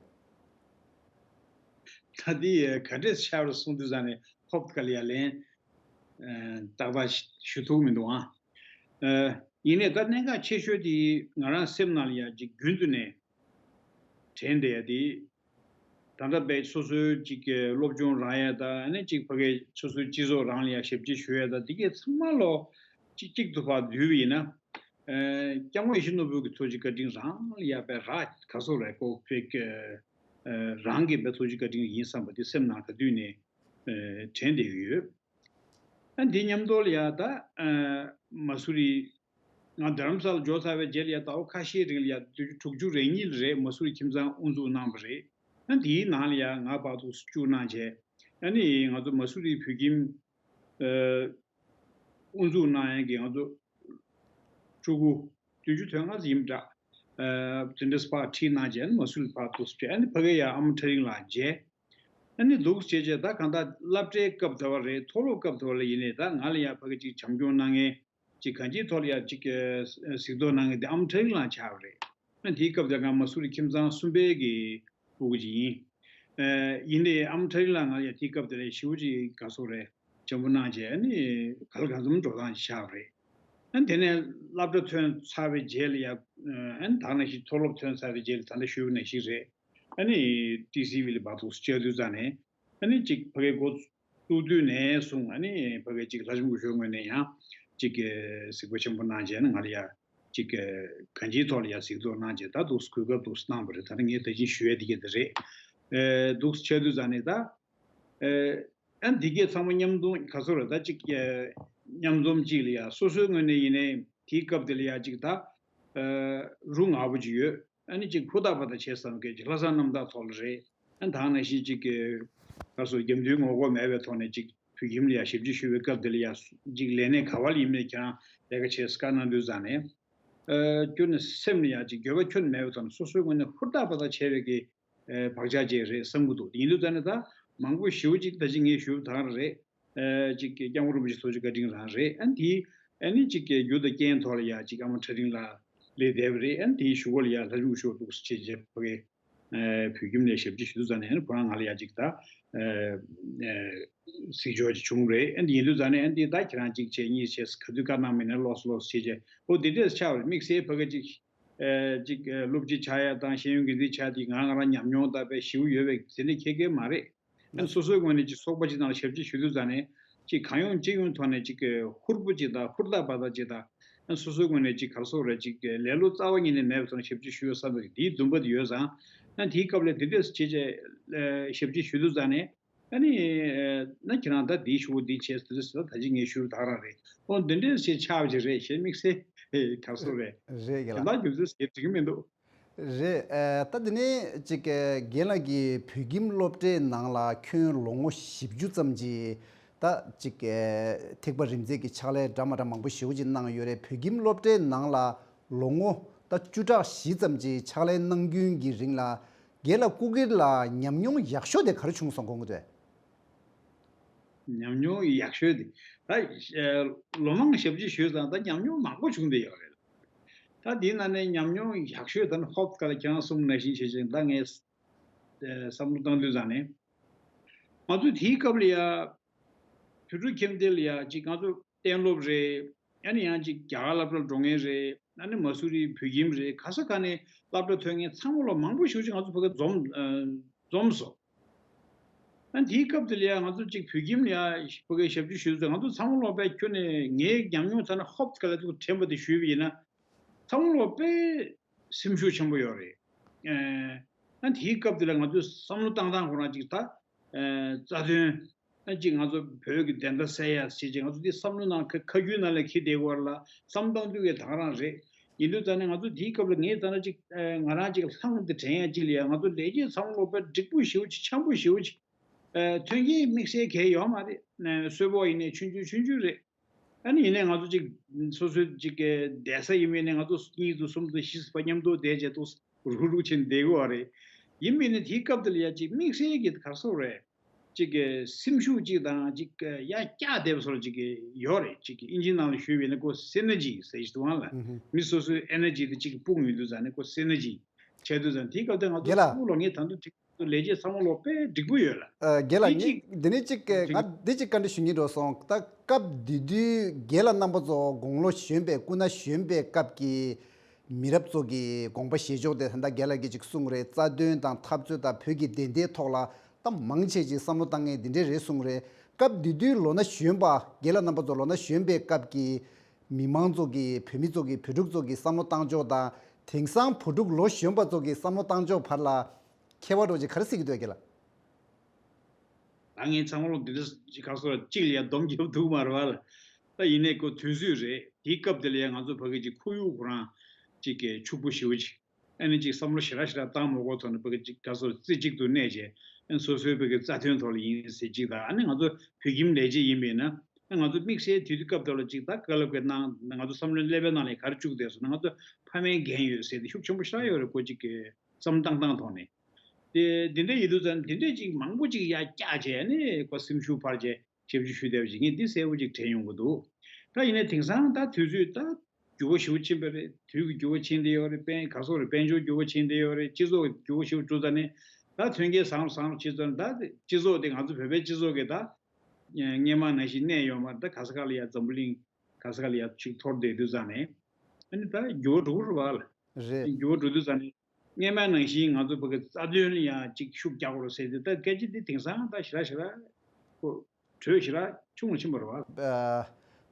པས། ད་འདི་ག་འདྲས་ཆགས་རེད་གསུངས་དུས་ཙང་ནས་ཧོབ་ཁ་ལ་ཡ་ལན་ཏག་ཏག་ཞུ་ཐུབ་མི་འདུག་ཨ། ཡིན་ནའི་ད་གནད་འགག་ཆེ་ཤོས་དེ་ང་རང་སེམས་ནང་ལ་ཡ་ཅིག་རྒྱུན་དུ་ནས་དྲན་བསྡད་ཡ་དེ། ད་ལྟ་བས་སོ་སོའི་ཅིག་གི་སློབ་སྦྱོང་རང་ཡ་དང་ཨ་ནི་ཅིག་ཕ་གའི་སོ་སོའི་སྤྱི་ཚོགས་རང་ལ་ཡ་ཞབས་ཕྱི་ཞུ་ཡ་དང་དེ་གས་ཚང་མ་ལོ་ཅིག་གཅིག་ཏུ་ཕར་བསྡུས་པ་ཡིན་ན། སྐྱབས་མགོན་ཡིད་བཞིན་ནོར་བུ་གི་ཐུགས་རྗེ་བཀའ་དྲིན་རང་ལ་ཡ་བས་རག་ག་སོ་རེད་ཀོ་ཕེག་རང་གི་བས་ཐུགས་རྗེ་བཀའ་དྲིན་ཡིན་བསམ་པ་དེ་སེམས་ནང་ག་དུས་ནས་དྲན་བསྡད་ཡོད། ཨ་འདི་མཉམ་དུ་ལ་ཡ་ད་མ་སུ་རི་ང་རྡ་རམ་ས་ལ་འབྱོར་ཚར་བའི་རྗེས་ལ་ཡ་ཟླ་བ་ཁ་ཤས་རིང་ལ་ཡ་དུས་ཆུ་དྲུག་ཅུ་རེ་གཉིས་ལ་རེད་མ་སུ་རི་ཁྱིམ་ཚང་དབུ་འཛུགས་གནང་བ་རེད། ཨ་འདིའི་ནང་ལ་ཡ་ང་བར་དུ་བཅུག་གནང་བྱས་ཨ་ནི་ང་ཚོ་མ་སུ་རི་བོད་ཁྱིམ་དབུ་འཛུགས་གནང་ཡ་གི་ང་ཚོ་ཕྲུ་གུ་བདུན་ཅུ་དོན་ལྔ་ཙམ་ཡིན་པ་འདྲ། དེ་འདྲ་སྤར་ཁྲིད་གནང་རྗེས་ཨ་ནི་མ་སུ་རི་ཕར་འདུག་སེ་བྱས་ཨ་ནི་ཕ་གི་ཡ་ཨ་མ་ཁྲ་རིང་ལགས་མཇལ། ཨ་ནི་འདུག་སེ་བྱས་བྱས་ད་གང་ལྟར་སློབ་གྲྭའི་སྐབས་དེ་བ་རེད་མཐོ་སློབ་སྐབས་དེ་བ་ལ་ཡིན་ནའི་ད་ང་ལ་ཡ་ཕ་གི་ཅིག་བྱམས་སྐྱོང་གནང་མཁན་ཅིག་གང་ཅིའི་ཐོག་ལ་ཡ་ཅིག་གཟིགས་རྟོག་གནང་མཁན་དེ་ཨ་མ་ཁྲ་རིང་ལགས་ཆགས་པ་རེད། ཨ་དེའི་སྐབས་དེ་ང་མ་སུ་རི་ཁྱིམ་ཚང་གསུམ་པའི་གི་སྤུ་གུ་ཅིག་ཡིན། ཡིན་ནའི་ཨ་མ་ཁྲ་རིང་ལགས་ང་ལ་ཡ་དེའི་སྐབས་དེ་ལ་ཞེ་པོ་ཅིག་དགའ་ཚོར་རེད། བྱམས་པོ་གནང་བྱས་ཨ་ནི་ག་ལ་གང་འཚམ་འགྲོ་སྟངས་ཤིག་ཆགས་པ་རེད། ཨ་ནི་དེ་ནས་སློབ་གྲྭ་ཐོན་ཚར་བའི་རྗེས་ལ་ཡ། ཨ་ནི་ད་ནང་བཞིན་མཐོ་སློབ་ཐོན་ཚར་བའི་རྗེས་ལ་ད་ལྟ་ཞུས་པ་ནང་བཞིན་རེད། ཨ་ནི་ཊི་སི་ཝི་ལ་བར་དུ་བཅར་དུས་ཙང་ནས། ཨ་ནི་ཅིག་ཕ་གིའི་འགོ་བཙུགས་དུས་ནས་བཟུང་ཨ་ནི་ཕ་གིའི་ཅིག་ལྷ་ལྕམ་སྐུ་ཞབས་ངོས་ནས་ཡང་ཅིག་གཟིགས་པ་ཆེན་པོ་གནང་བྱས་ནས་ང་ལ་ཡ་ཅིག་གང་ཅིའི་ཐོག་ལ་ཡ་གཟིགས་རྟོག་གནང་བྱས། ད་འདུག་གོ་སྐབས་འདུག་གནང་བ་རེད། ད་ནི་ངས་ད་གིན་ཞུ་ཡ་དེ་ག་དེ་རེད། ཨེ་འདུག་བྱས་དུས་ཙང་ནས་ད། ཨེ་ཨ་ནི་དེ་གས་ཚང་མ་མཉམ་དུ་ག་ཚོད་རེད། ད་ཅིག་ཨེ་མཉམ་འཛོམས་ཅིག་ལ་ཡ་སོ་སོའི་ངོས་ནས་ཡིན་ནའི་དེའི་སྐབས་དེ་ལ་ཡ་ཅིག་ད་ཨེ་རུ་ངག་པོ་ཅིག་ཡོད། ཨ་ནི་ཅིག་ཧུར་ཐག་འབད་ཐག་བྱས་བསམ་གི་ཅིག་ལྷག་བསམ་རྣམ་དག་ཐོག་ལ་རེད། ཨ་ནི་ད་ནང་བཞིན་ཅིག་གི་ད་སོ་རྒྱབ་མདུན་ངོ་རྒོལ་མེད་པའི་ཐོག་ནས་ཅིག་བོད་ཁྱིམ་ལ་ཡ་ཞབས་ཕྱི་ཞུ་བའི་སྐབས་དེ་ལ་ཡ་ཅིག་ལས་གནས་ག་བ་ལ་ཡིན་ནའི་ཁྱེད་རང་ལས་ཀ་བྱས་བཀའ་གནང་དུས་ཙང་ནས། ཨ་ཁྱོན་ནས་སེམས་ལ་ཡ་ཅིག་འགྱོད་པ་ཁྱོན་མེད་པའི་ཐོག་ནས་སོ་སོའི་ངོས་ནས་ཧུར་ཐག་འབད་ཐག་བྱས་པའི་གི་ཨེ་བག་ཆགས་ཅིག་རེད་བསམ་གི་འདུག། ཡིན་དུས་ཙང་ནས་ད་མང་པོ་ཞེ་པོ་ཅིག་ད་ཅི་ངས་ཞུ་བ་དང་རེད། ཨེ་ཅིག་སྐྱབས་མགོན་རིན་པོ་ཆེ་ཚོགས་ཆུང་བཀའ་དྲིན་རང་རེད། ཨ་ནི་དེ་ཨ་ནི་ཅིག་རྒྱུ་དང་རྐྱེན་ཐོག་ལ་ཡ་ཅིག་ཨ་མ་ཁྲ་ལྡིང་ལགས་སླེབས་བསྡད་པ་རེད། ཨ་ནི་དེའི་གཞུག་གུ་ལ་ཡ་ལྷ་ལྕམ་སྐུ་ཞབས་འདུག་སེ་བྱས་བྱས་ཕ་གི་ཨེ་བོད་ཁྱིམ་ནས་ཞབས་ཕྱི་ཞུ་དུས་ཙང་ནས་ཨ་ནི་ཁོ་རང་ང་ལ་ཡ་ཅིག་ད་ཨེ་ཨེ་གཟིགས་ཕྱོགས་ཅིག་བྱུང་རེད། ཨ་ནི་ཡིན་དུས་ཙང་ནས་ཨ་ནི་དེ་ད་ཁྱེད་རང་ཅིག་བྱས་གཉིས་བྱས་ག་དུས་བཀའ་གནང་མིན་ནས་ལོགས་སུ་ལོགས་སུ་བྱས་བྱས་ཨོ་དེ་འདྲས་ཆགས་པ་རེད། དམིགས་བསལ་ཕ་གི་ཅིག་ཨེ་ཅིག་ཨེ་སློབ་སྤྱི་ཆགས་ཡ་དང་ཤེས་ཡོན་འགན་འཛིན་ཆགས་དེ་ང་ང་རང་ཉམས་མྱོང་དང་དཔེ་ཞེ་པོ་ཡོད་པའི་དེ་འདྲ་ཁྱད་མཁན་མ་རེད། ཨ་ནི་སོ་སོའི་ངོས་ནས་ཅིག་ཚོགས་པ་ཅིག་ནང་ལ་ཞབས་ཕྱི་ཞུ་དུས་ཙང་ནས་ཅིག་གང་ཡོང་ཅི་ཡོང་ཐོག་ནས་ཅིག་ཧུར་པོ་ཅིག་དང་ཧུར་ཐག་འབད་ཐག་ཅིག་དང་། ཨ་ནི་སོ་སོའི་ངོས་ནས་ཅིག་ག་རེ་ཟེར་དགོས་རེད། ཅིག་ལེ་ལོ་རྩ་བ་ཉིད་ནས་མེད་པའི་ཐོག་ནས་ཞབས་ཕྱི་ཞུ་ཡོད་བསམ་པའི་དེའི་འདུན་པ་དེ་ཡོད་ཙང་། ཨ་ནི་དེའི་སྐབས་ལ་དེ་འདྲས་བྱས་བྱས་ཞབས་ཕྱི་ཞུ་དུས་ཙང་ནས། ཨ་ནི། ན་ཁྱེད་རང་ད་འདིའི་ཞུ་བོ་འདི་བྱས་ཟེར་ཟེར་ད་ཅི་ངས་ཞུ་ཐག་རང་རེད། ཨོ་འདི་འདྲས་ཞེས་ཆགས་པ་ཅིག་རེད་ཞེས་དམིགས་བསལ་ག་རེ་ཟེར་རེད། རེད་རྒན་གཞན་ལགས། དག་རྒྱུ་མཚན་ཞེས་འགྲིག་གི་མི་འདུག། རེད། ཨ་ད་འདི་ནས་ཅིག་རྒན་ལགས་ཀྱིས་བོད་ཁྱིམ་སློབ་གྲྭའི་ནང་ལ་ཁྱོན་ལོ་ངོ་བཞི་བཅུ་ཙམ་ཅིག་ད་ཅིག་ཐེག་པ་རིམ་འཛེགས་ཀྱི་ཕྱག་ལས་འདྲ་མ་འདྲ་མང་པོ་ཞེ་པོ་ཅིག་གནང་ཡོད་རེད། བོད་ཁྱིམ་སློབ་གྲྭའི་ནང་ལ་ལོ་ངོ་ད་བཅུ་ཕྲག་བཞི་ཙམ་ཅིག་ཕྱག་ལས་གནང་རྒྱུན་གྱི་རིང་ལ། རྒན་ལགས་སྐུ་སྒེར་ལ་ཉམས་མྱོང་ཡག་ཤོས་དེ་ག་རེ་བྱུང་སོང་དགོངས་ཀྱི་འདུག། ཉམས་མྱོང་ཡག་ཤོས་དེ་ད་ལོ་མང་ཞབས་ཕྱི་ཞུས་ཙང་ད་ཉམས་མྱོང་མང་པོ་བྱུང་བསྡད་ཡོད་རེད། ད་དེའི་ནང་ནས་ཉམས་མྱོང་ཡག་ཤོས་ད་ནི་ཧོབ་ག་ལ་ཁྱེད་རང་གསུངས་ནང་བཞིན་བྱེད་ཅིང་ད་ངས་བསམ་བློ་བཏང་དུས་ཙང་ནས་ང་ཚོ་དེའི་སྐབས་ལ་ཡ་བོད་ཕྲུག་ཁྱིམ་སྡེ་ལ་ཡ་ཅིག་ང་ཚོ་གཏན་སློབ་རེད། ཨ་ནི་ཡང་ཅིག་རྒྱ་གར་སློབ་གྲྭར་འགྲོ་མཁན་རེད། ཨ་ནི་མ་སུ་རི་བོད་ཁྱིམ་རེད། ག་ས་ག་ནས་སློབ་གྲྭ་ཐོན་མཁན་ཚང་མ་ལ་མང་པོ་ཞེ་པོ་ཅིག་ང་ཚོ་ཕ་གི་འཛོམས་ཨ་འཛོམས་སོང་། ཨ་ནི་དེའི་སྐབས་དེ་ལ་ཡང་ང་ཚོ་ཅིག་བོད་ཁྱིམ་ལ་ཡང་ཕ་གི་ཞབས་ཕྱི་ཞུས་ཚེ་ང་ཚོ་ཚང་མ་ལ་དཔེ་ཁྱོན་ནས་ངའི་ཉམས་མྱོང་ཚ་ན་ཧོབ་ག་ལ་ཐུག་དྲན་པ་དེ་ཞུས་པ་ཡིན་ན། ཚང་མ་ལ་དཔེ་སེམས་ཤུགས་ཆེན་པོ་ཡོད་རེད། ཨ་ནི་དེའི་སྐབས་དེ་ལ་ང་ཚོས་བསམ་བློ་བཏང་སྟངས་ཁོ་རང་ཅིག་ད་རྩ་དོན། ཨ་ཅིག་ང་ཚོ་བོད་ཀྱི་བདེན་མཐའ་གསལ་ཡ་ཟེར་ཅིག་ང་ཚོ་འདི་བསམ་བློ་ནང་ཁ་ཁ་རྒྱུན་ནང་ལ་འཁྱེར་བསྡད་ཡོད་རེད་ལ་བསམ་བཏང་དུས་ཀྱི་ད་ག་རང་རེད། ཡིན་དུས་ཙང་ནས་ང་ཚོ་དེའི་སྐབས་ལ་ངས་ད་ནི་ཅིག་ཨ་ང་རང་ཅིག་ལྷང་དེ་དྲན་ཡ་ཅིག་ལ་ཡ་ང་ཚོ་ལས་བྱེད་ཚང་མ་ལོ་དཔེ་འགྲིག་པོ་ཞེ་པོ་ཅིག་འཆམ་པོ་ཞེ་པོ་ཅིག་ཨ་ཐོན་སྐྱེད་དམིགས་བསལ་གལ་ཡོད་མ་རེད། ཨ་གསོལ་ཕོགས་ཡིན་ནའི་ཆུང་ཆུང་ཆུང་ཆུང་རེད། ཨ་ནི་ཡིན་ནའི་ང་ཚོ་ཅིག་སོ་སོའི་ཅིག་གི་བསྡད་ས་ཡིན་པས་ནས་ང་ཚོ་གཉིས་ཚོ་གསུམ་ཚོ་བཞི་ཚོ་མཉམ་དུ་བསྡད་བྱས་ཏོག་རུག་རུག་བྱས་ནས་བསྡད་ཡོད་རེད། ཡིན་པས་ནས་དེའི་སྐབས་དེ་ལ་ཡ་ཅིག་དམིགས་བསལ་གྱི་ག་རེ་ཟེར་དགོས་རེད། ཅིག་གི་སེམས་ཤུགས་ཅིག་དང་ཅིག་གི་ཡར་བཀྱག་བསྡད་པ་སོགས་ཅིག་གི་ཡོད་རེད། ཅིག་གི་ཨིན་ཇི་ནང་ལ་ཞུས་པ་ཡིན་ན་ཁོ་སེ་ནར་ཇི་ཟེར་གྱི་འདུག་ཨང་ལ། ཨུ་ཧུ། མི་སོ་སོའི་ཨེ་ནར་ཇི་དེ་ཅིག་སྤུངས་ཡོང་དུས་ཙང་ནས་ཁོ་སེ་ནར་ཇི་བྱས་དུས་ཙང་དེའི་སྐབས་དེ་ང་ཚོ་རྒན་ལགས། ཚང་མ་ལོ་ངས་ད་དུང་ཅིག་ལས་བྱེད་ཚང་མ་ལོ་དཔེ་འགྲིག་པོ་ཡོད་ལ། ཨ་རྒན་ལགས། དེ་ངས་གཅིག་འདི་ནས་གཅིག་གཅིག་ང་འདི་གཅིག་བཀའ་འདྲི་ཞུ་སྙིང་འདོད་སོང་། ད་སྐབས་དེ་དུས་རྒན་ལགས་རྣམ་པ་ཚོ་དགུང་ལོ་གཞོན་པའི་སྐུ་ན་གཞོན་པའི་སྐབས་ཀྱི་མི་རབས་ཚོ་གི་དགོངས་པ་བཞེས་ཕྱོགས་དེ་ད་ལྟ་རྒན་ལགས་ཀྱིས་ཅིག་གསུངས་རེད། རྩ་དོན་དང་འཐབ་རྩོད་དང་བོད་ཀྱི་བདེན་མཐའི་ཐོག་ལ་ད་མང་ཆེ་ཅིག་བསམ་བློ་བཏང་མཁན་འདི་འདྲས་རེད་གསུངས་རེད། སྐབས་དེ་དུས་ལོ་ན་གཞོན་པ་རྒན་ལགས་རྣམ་པ་ཚོ་ལོ་ན་གཞོན་པའི་སྐབས་ཀྱི་མི་མང་ཚོ་གི་བོད་མི་ཚོ་གི་བོད་ཕྲུག་ཚོ་གི་བསམ་བློ་བཏང་ཕྱོགས་དང་དེང་སང་བུ་ཕྲུག་ལོ་གཞོན་པ་ཚོ་གི་བསམ་བློ་བཏང་ཕྱོགས་བར་ལ་ཁྱད་པར་འདྲ་བོ་ཅིག་ག་རེ་གཟིགས་ཀྱི་འདུག་རྒན་ལགས། ད་ངས་ཚང་མ་ལོ་འདི་འདྲ་ཅིག་ག་སོ་གཅིག་ལ་ཡ་སྡོམ་རྒྱབ་འདུག་མ་རེད་བ་ལ། ད་ཡིན་ནའི་ཁོ་དུས་ཚོད་རེད། དེའི་སྐབས་དེ་ལ་ཡ་ང་ཚོ་ཕ་གི་ཅིག་ཁོར་ཡུག་ཁོ་རང་ཅིག་གི་ཕྱུག་པོ་ཞེ་པོ་ཅིག་ཨ་ནི་ཅིག་བསམ་བློ་ཞེ་དྲག་ཞེ་དྲག་བཏང་མ་དགོས་ཐོག་ནས་ཕ་གི་ཅིག་ག་སོ་རྩེ་གཅིག་ཏུ་གནས་བྱས། ཨ་ནི་སོ་སོའི་ཕ་གི་རྩ་དོན་ཐོག་ལ་ཡིན་ཟེར་ཅིག་དང་། ཨ་ནི་ང་ཚོ་བོད་ཁྱིམ་ལས་བྱེད་ཡིན་པས་ན་ཨ་ང་ཚོ་དམིགས་བསལ་དུས་དུས་སྐབས་དེ་ལ་ཅིག་ད་བཀའ་སློབ་ཀྱི་གནང་། ང་ཚོ་བསམ་བློའི་ཀླད་པའི་ནང་ལ་ག་རེ་བཅུག་བསྡད་སོང་ན་ང་ཚོ་ཕ་མའི་འགན་ཡོད་ཟེར་ཏེ་ཤུགས་ཆེན་པོ་ཞེ་དྲག་ཡོད་རེད། ཁོ་ཅིག་གི་བསམ་བཏང་སྟངས་ཐོག་ནས། དེ་འདི་འདྲ་ཡིན་དུས་ཙང་འདི་འདྲ་ཅིག་མང་པོ་ཅིག་ཡར་བཀྱག་བྱས་ནས་ཁོ་སེམས་ཤུགས་འཕར་བྱས་ཞབས་ཕྱི་ཞུ་བསྡད་པ་ཅིག་ངས་འདི་གསལ་པོ་ཅིག་དྲན་ཡོང་གི་འདུག། ད་ཡིན་ནའི་དེང་སང་ད་དུས་ཚོད་ད་འགྱུར་བ་ཞེ་པོ་ཕྱིན་པ་རེད། དུས་ཀྱི་འགྱུར་བ་ཕྱིན་བསྡད་ཡོད་རེད། དཔལ་ག་སོགས་རེད། དཔལ་འབྱོར་འགྱུར་བ་ཕྱིན་བསྡད་ཡོད་རེད། སྤྱི་ཚོགས་འགྱུར་བ་ཞེ་པོ་འགྲོ་ཙང་ནས་ད་ཐོན་སྐྱེད་བཟང་རུ་བཟང་རུ་ཕྱིན་ཙང་ད་སྤྱི་ཚོགས་དེ་ང་ཚོ་བོད་པའི་སྤྱི་ཚོགས་ཀྱི་ད་སྔོན་མ་ནང་བཞིན་གནས་ཡོད་མ་རེད། ད་ག་ས་ག་ལ་ཡ་འཛམ་བུ་གླིང་ག་ ག་ས་ག་ལ་ཡ་ཅིག་འཐོར་བསྡད་དུས་ཙང་ནས། ཨ་ནི་ད་འགྱུར་བ་འགྲོ་གི་རེད་བ་ལ། རེད། འགྱུར་བ་འགྲོ་དུས་ཙང་ནས་སྔས་མ་ནང་བཞིན་ང་ཚོ་ཕ་གི་རྩ་དོན་ལ་ཡ་ཅིག་ཤུགས་རྒྱག་དགོས་རེད་ཟེར་དུས། ད་སྐད་ཆ་འདི་དེང་སང་ད་ཞེ་དྲག་ཞེ་དྲག་ཁོ་གྲོས་ཞེ་དྲག་ཆུང་ལ་ཕྱིན་པ་རེད་བ། ཨ།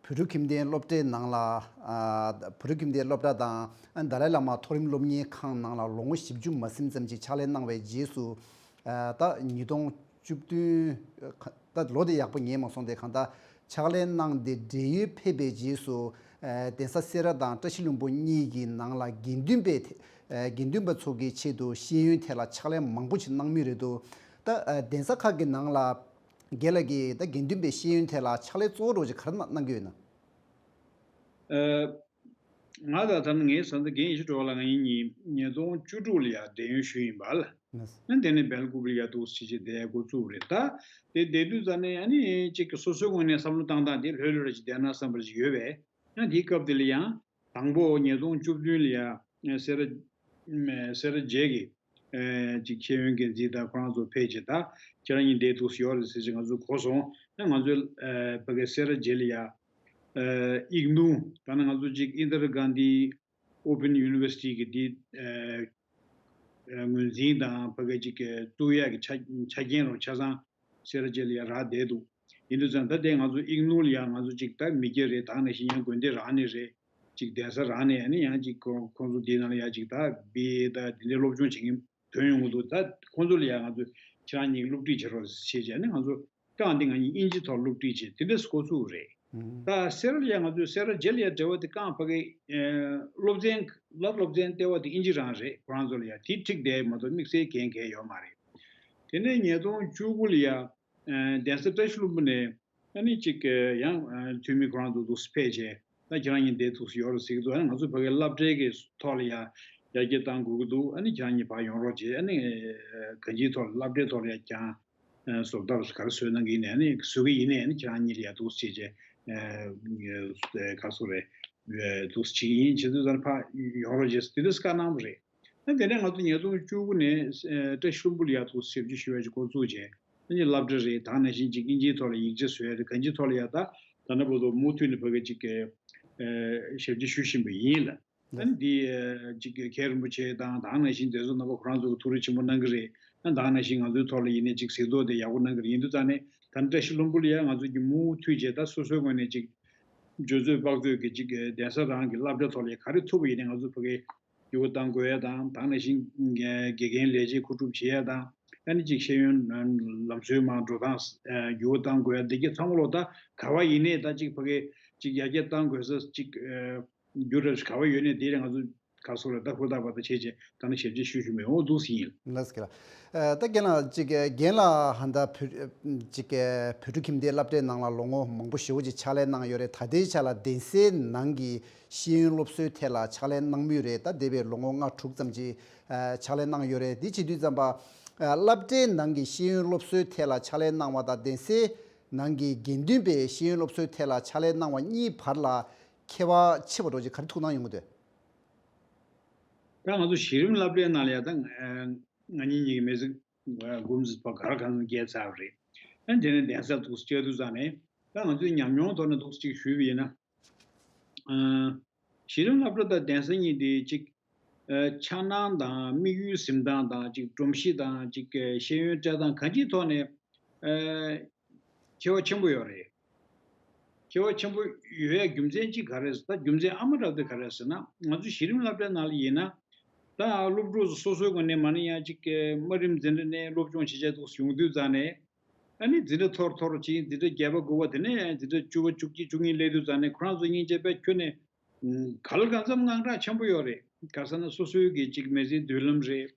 བོད་ཕྲུག་ཁྱིམ་སྡེའི་སློབ་གྲྭའི་ནང་ལ། ཨ། བོད་ཕྲུག་ཁྱིམ་སྡེའི་སློབ་གྲྭ་དང་། ཨ། ཏཱ་ལའི་བླ་མ་མཐོ་རིམ་སློབ་གཉེར་ཁང་ནང་ལ་ལོ་ངོ་བཞི་བཅུ་མ་ཟིན་ཙམ་ཅིག་ཕྱག་ལས་གནང་བའི་རྗེས་སུ། ཨ། ད་ཉིས་སྟོང་བཅུ་བདུན། ད་ལོ་དེ་ཡག་པོ་ངེས་མ་སོང་སྟེ། གང་ལྟར་ཕྱག་ལས་གནང་སྟེ་བགྲེས་ཡོལ་ཕེབས་པའི་རྗེས་སུ། ཨ། གདན་ས་སེ་ར་དང་བཀྲ་ཤིས་ལྷུན་པོ་གཉིས་ཀྱི་ནང་ལ་དགེ་འདུན་པའི་ཐད། ཨ། དགེ་འདུན་པ་ཚོ་གི་ཆེད་དུ་ཤེས་ཡོན་ཐད་ལ་ཕྱག་ལས་མང་པོ་ཞིག་གནང་མུས་རེད་འདུག་ད། ཨ། གདན་ས་ཁག་གི་ནང་ལ། རྒན་ལགས་ཀྱིས་ད་དགེ་འདུན་པའི་ཤེས་ཡོན་ཐད་ལ་ཕྱག་ལས་གཙོ་བོ་འདྲ་བོ་ཅིག་ག་རེ་གནང་གནང་གི་ཡོད་ན། ཨ། ང་དང་ད་ནི་ངའི་བཟའ་ཟླ་རྒན་ཡེ་ཤེས་སྒྲོལ་དཀར་ལགས་ང་གཉིས་ཉིས་སྟོང་བཅུ་དྲུག་ལ་ཡ་བགྲེས་ཡོལ་ཞུས་ཡིན་པ་ལ། ཨ་དེ་ནས་སྦེལ་ཀོབ་ལ་ཡ་འདུག་སེ་བྱས་བསྡད་འགོ་བཙུགས་རེད། ད་དེ་བསྡད་དུས་ཙང་ནས་ཨ་ནི་ཅིག་གི་སོ་སོའི་ངོས་ནས་བསམ་བློ་བཏང་སྟངས་དེ་ལྷོད་ལྷོད་ར་ཅིག་བསྡད་ན་བསམ་པ་ར་ཅིག་ཡོད་པས། ཡང་དེའི་སྐབས་དེ་ལ་ཡང་དང་པོ་ཉིས་སྟོང་བཅུ་བདུན་ལ་ཡ་སེ་ར་སེ་ར་བྱེས་ཀྱི། ཨེ། ཅིག་ཤེས་ཡོན་འགན་འཛིན་དང་ཁོ་རང་ཚོ་ཕེབས་བྱས། ད་ཁྱེད་རང་གཉིས་བསྡད་འདུག་སེ་ཡོད་རེད་ཟེར་བྱས་ང་ཚོ་གོ་སོང་། ཡང་ང་ཚོའི། ཨེ། ཕ་གི་སེ་ར་བྱེས་ལ་ཡ། ཨེ། ཨིག་ནུ། ད་ནི་ང་ཚོ་ཅིག་ཨིན་དིར་གྷན་དྷི་ཨོ་པན་ཡུ་ནི་ཝར་སི་ཊི་གི་དེ། ཨེ། ཨེ། ངོས་འཛིན་དང་ཕ་གི་ཅིག་གི་བཙུགས་ཡག་གི་ཆ་ཆ་རྐྱེན་རོགས་ཆ་ཚང་སེ་ར་བྱེས་ལ་ཡ་རག་བསྡད་འདུག་ཡིན་དུས་ཙང་ད་ལྟའི་ང་ཚོ་ཨིག་ནུ་ལ་ཡ་ང་ཚོ་ཅིག་ད་མི་སྒེར་རེད། ད་ནང་བཞིན་ཡང་དགོན་སྡེ་རག་ནས་རེད། ཅིག་གདན་ས་རག་ནས་ཨ་ནི་ཡང་ཅིག་ཁོ་ཁོང་ཚོ་འདིའི་ནང་ལ་ཡ་ཅིག་ད་བི་ཨེ་ད་དེ་འདྲའི་སློབ་སྦྱོང་བྱེད་མཁན་ཐོན་ཡོང་གི་འདུག་ད་ཁོང་ཚོ་ལ་ཡ་ང་ཚོས་ཁྱེད་རང་གཉིས་སློབ་ཁྲིད་བྱེད་རོགས་ཞེས་བྱས་ནས་ང་ཚོ་རྐང་འདི་ང་གཉིས་དབྱིན་ཇིའི་ཐོག་སློབ་ཁྲིད་བྱེད་དེ་འདྲས་འགོ་ཚུགས་རེད། ཨང་། ད་སེ་ར་ལ་ཡ་ང་ཚོས་སེ་ར་བྱེས་ལ་ཡ་འབྲེལ་བ་དེ་རྐང་ཕ་གི། ཨེ། སློབ་ཚན་ལ་སློབ་ཚན་ལྟེ་བ་དེ་དབྱིན་ཇི་རང་རེད། ཁོ་རང་ཚོ་ལ་ཡ་དེ་འགྲིག་བསྡད་མ་གཏོགས་དམིགས་བསལ་གང་གང་ཡོད་མ་རེད། དེ་ནས་ཉིས་སྟོང་བཅུ་དགུ་ལ་ཡ། ཨ། གདན་ས་བཀྲ་ཤིས་ལྷུན་པོ་ནས་ཨ་ནི་ཅིག་ཡང་འཐུས་མི་ཁོ་རང་ཚོ་འདུག་སེ་ཕེབས་བྱས། ད་ཁྱེད་རང་གཉིས་འདིར་འདུག་སེ་ཡོད་རེད་ཟེར་གྱི་འདུག་ཨ་ནི་ང་ཚོ་ཕ་གིའི་སློབ་གྲྭའི་གི་ཐོག་ལ་ཡ་ཡར་རྒྱས་གཏང་དགོས་ཀྱི་འདུག་ཨ་ནི་ཁྱེད་རང་གཉིས་ཕར་ཡོང་རོགས་བྱེད། ཨ་ནི་གང་ཅིའི་ཐོག་ལ་སློབ་གྲྭའི་ཐོག་ལ་ཡ་ཀྱང་བཟོ་ལྟ་བ་ག་རེ་བཟོས་གནང་གི་ཡིན་ནའི་ཨ་ནི་བཟོ་གི་ཡིན་ནའི་ཨ་ནི་ཁྱེད་རང་གཉིས་ལ་ཡ་འདུག་སེ་བྱས་བྱས། ག་སོ་རེད། འདུག་སེ་བྱེད་ཀྱི་ཡིན། བྱེད་དུས་ཙང་ཕར་ཡོང་རོགས་བྱེད་ཟེར་དེ་འདྲ་བཀའ་གནང་བ་རེད། ཨ་དེ་ནས་ང་ཚོ་ཉིས་སྟོང་བཅུ་དགུ་ནས་བཀྲ་ཤིས་ལྷུན་པོ་ལ་ཡ་འདུག་ཞབས་ཕྱི་ཞུ་ཡ་ཅིག་འགོ་བཙུགས་བྱས། ཨ་ནི་སློབ་གྲྭ་རེད། ད་ནང་བཞིན་ཅིག་དབྱིན་ཇིའི་ཐོག་ལ་ཡིག་ཆ་བཟོ་ཡ་རེད། གང་ཅིའི་ཐོག་ལ་ཡ་ད་ད་ནང་བར་དུ་མུ་མཐུད་ནས་ཕ་གི་ཅིག་གི་ཞབས་ཕྱི་ཞུ་བཞིན་པ་ཡིན་ལ། ཨ་ནི་འདི་ཅིག་གི་མཁན་རིན་པོ་ཆེ་དང་ད་ནང་བཞིན་དེ་ཚོ་རྣམ་པ་ཁོ་རང་ཚོ་གི་ཐུགས་རེ་ཆེན་པོ་གནང་གི་རེད། ཨ་ད་ནང་བཞིན་ང་ཚོའི་ཐོག་ལ་ཡིན་ནའི་ཅིག་གཟིགས་རྟོག་དེ་ཡག་པོ་གནང་གི་རེད། ཡིན་དུས་ཙང་ནས་ད་བཀྲ་ཤིས་ལྷུན་པོ་ལ་ཡ་ང་ཚོ་གི་མུ་མཐུད་བྱས་ད་སོ་སོའི་ངོས་ནས་ཅིག་འཇུ་ཚོད་དཔག་ཚོད་ཀྱི་ཅིག་གདན་ས་རང་གི་སློབ་གྲྭ་ཐོག་ལ་ཡ་ག་རེ་ཐུབ་པ་ཡིན་ནའི་ང་ཚོ་ཕ་གི་འགྱུར་བ་གཏང་དགོས་ཡ་དང་། ད་ནང་བཞིན་དགེ་རྒན་ལས་བྱེད་མཁོ་སྒྲུབ་བྱེད་ཡ་དང་། ཨ་ནི་ཅིག་ཤེས་ཡོན་ལམ་སྲོལ་མར་འགྲོ་སྟངས་འགྱུར་བ་གཏང་དགོས་ཡ་འདི་གྱད་ཚང་མ་ལོ་ད་ག་བ་ཡིན་ནའི་ད་ཅིག་ཕ་གི་ཅིག་ཡར་རྒྱས་གཏང་དགོས་ས་ཅིག་འགྱུར་ར་ག་བ་ཡོད་ནའི་དེ་རེད། ང་ཚོ་ག་སོ་ར་ད་ཧུར་ཐག་པ་ད་བྱས་བྱས་ད་ནི་ཞབས་ཕྱི་ཞུ་ཞུ་མི་འོང་འདུག་སེ་ཡིན། ལགས་སོ། ལགས་སོ། ད་རྒན་ལགས་ཅིག་རྒན་ལགས་ཧ་ད་བོད་ཅིག་བོད་ཕྲུག་ཁྱིམ་སྡེའི་སློབ་གྲྭའི་ནང་ལ་ལོ་ངོ་མང་པོ་ཞེ་པོ་ཅིག་ཕྱག་ལས་གནང་ཡོད་རེད། ད་ལྟའི་ཆ་ལ་གདན་སའི་ནང་གི་ཤེས་ཡོན་སློབ་གསོའི་ཐད་ལ་ཕྱག་ལས་གནང་མུས་རེད། ད་འདས་པའི་ལོ་ངོ་ལྔ་དྲུག་ཙམ་ཅིག་ཕྱག་ལས་གནང་ཡོད་རེད། འདི་བྱེད་དུས་ཙམ་པ་སློབ་གྲྭའི་ནང་གི་ཤེས་ཡོན་སློབ་གསོའི་ཐད་ལ་ཕྱག་ལས་གནང་བ་དང་གདན་སའི་ནང་གི་དགེ་འདུན་པའི་ཤེས་ཡོན་སློབ་གསོའི་ཐད་ལ་ཕྱག་ལས་གནང་བ་གཉིས་བར་ལ་ཁྱད་པར་ཆེ་བ་འདྲ་ཅིག་ག་རེ་ཐུགས་སྣང་ཡོང་གི་འདུག་ད་ང་ཚོ་གཞི་རིམ་སློབ་གྲྭའི་ནང་ལ་ཡ་ད་ང་གཉིས་གཉིས་ཀྱི་མི་ཚེ་འགོ་འཛུགས་པ་ག་ར་གང་འཚམ་བརྒལ་ཚར་བ་རེད། ཨ་དེ་ནས་གདན་སར་འདུག་སེ་བཅར་དུས་ཙང་ནས་ད་ང་ཚོའི་ཉམས་མྱོང་ཐོག་ནས་འདུག་སེ་ཅིག་ཞུས་པ་ཡིན་ན། ཨ་གཞི་རིམ་སློབ་གྲྭ་དང་གདན་ས་གཉིས་དེ་ཅིག་ཨ་འཆར་སྣང་དང་དམིགས་ཡུལ་འཛིན་སྟངས་དང་ཅིག་སྒྲོམ་གཞི་དང་ཅིག་ཤེས་ཡོན་སྤྲད་སྟངས་གང་ཅིའི་ཐོག་ནས་ཨ་ཁྱད་པར་ཆེན་པོ་ཡོད་རེད། ཁྱད་པར་ཆེན་པོ་ཡོད་ཡ་རྒྱུ་མཚན་གཅིག་ག་རེ་རེད་ཟེར། ད་རྒྱུ་མཚན་ཨ་མ་རབ་དེ་ག་རེ་རེད་ཟེར་ན། ང་ཚོ་གཞི་རིམ་སློབ་གྲྭའི་ནང་ལ་ཡིན་ན་ད་སློབ་ཕྲུག་ཚོ་སོ་སོའི་ངོས་ནས་མ་ཎི་ཡང་གཅིག་དམའ་རིམ་འཛིན་གྲྭ་ནས་སློབ་སྦྱོང་བྱེད་བྱེད་འདུག་ཡོང་དུས་ཙང་ནས། ཨ་ནི་འཛིན་གྲྭ་མཐོར་མཐོར་ཕྱིན། འཛིན་གྲྭ་བརྒྱད་པ་དགུ་པ་དེ་ནས་འཛིན་གྲྭ་བཅུ་པ་བཅུ་གཅིག་བཅུ་གཉིས་སླེབས་དུས་ཙང་ནས་ཁོ་རང་ཚོ་སྙིང་རྗེ་དཔེ་ཁྱོན་ནས་ག་ལ་གང་འཚམ་དངངས་སྐྲག་ཆེན་པོ་ཡོད་རེད། ག་ཟེར་ན་སོ་སོའི་གི་གཅིག་མི་ཚེའི་མདུན་ལམ་རེད།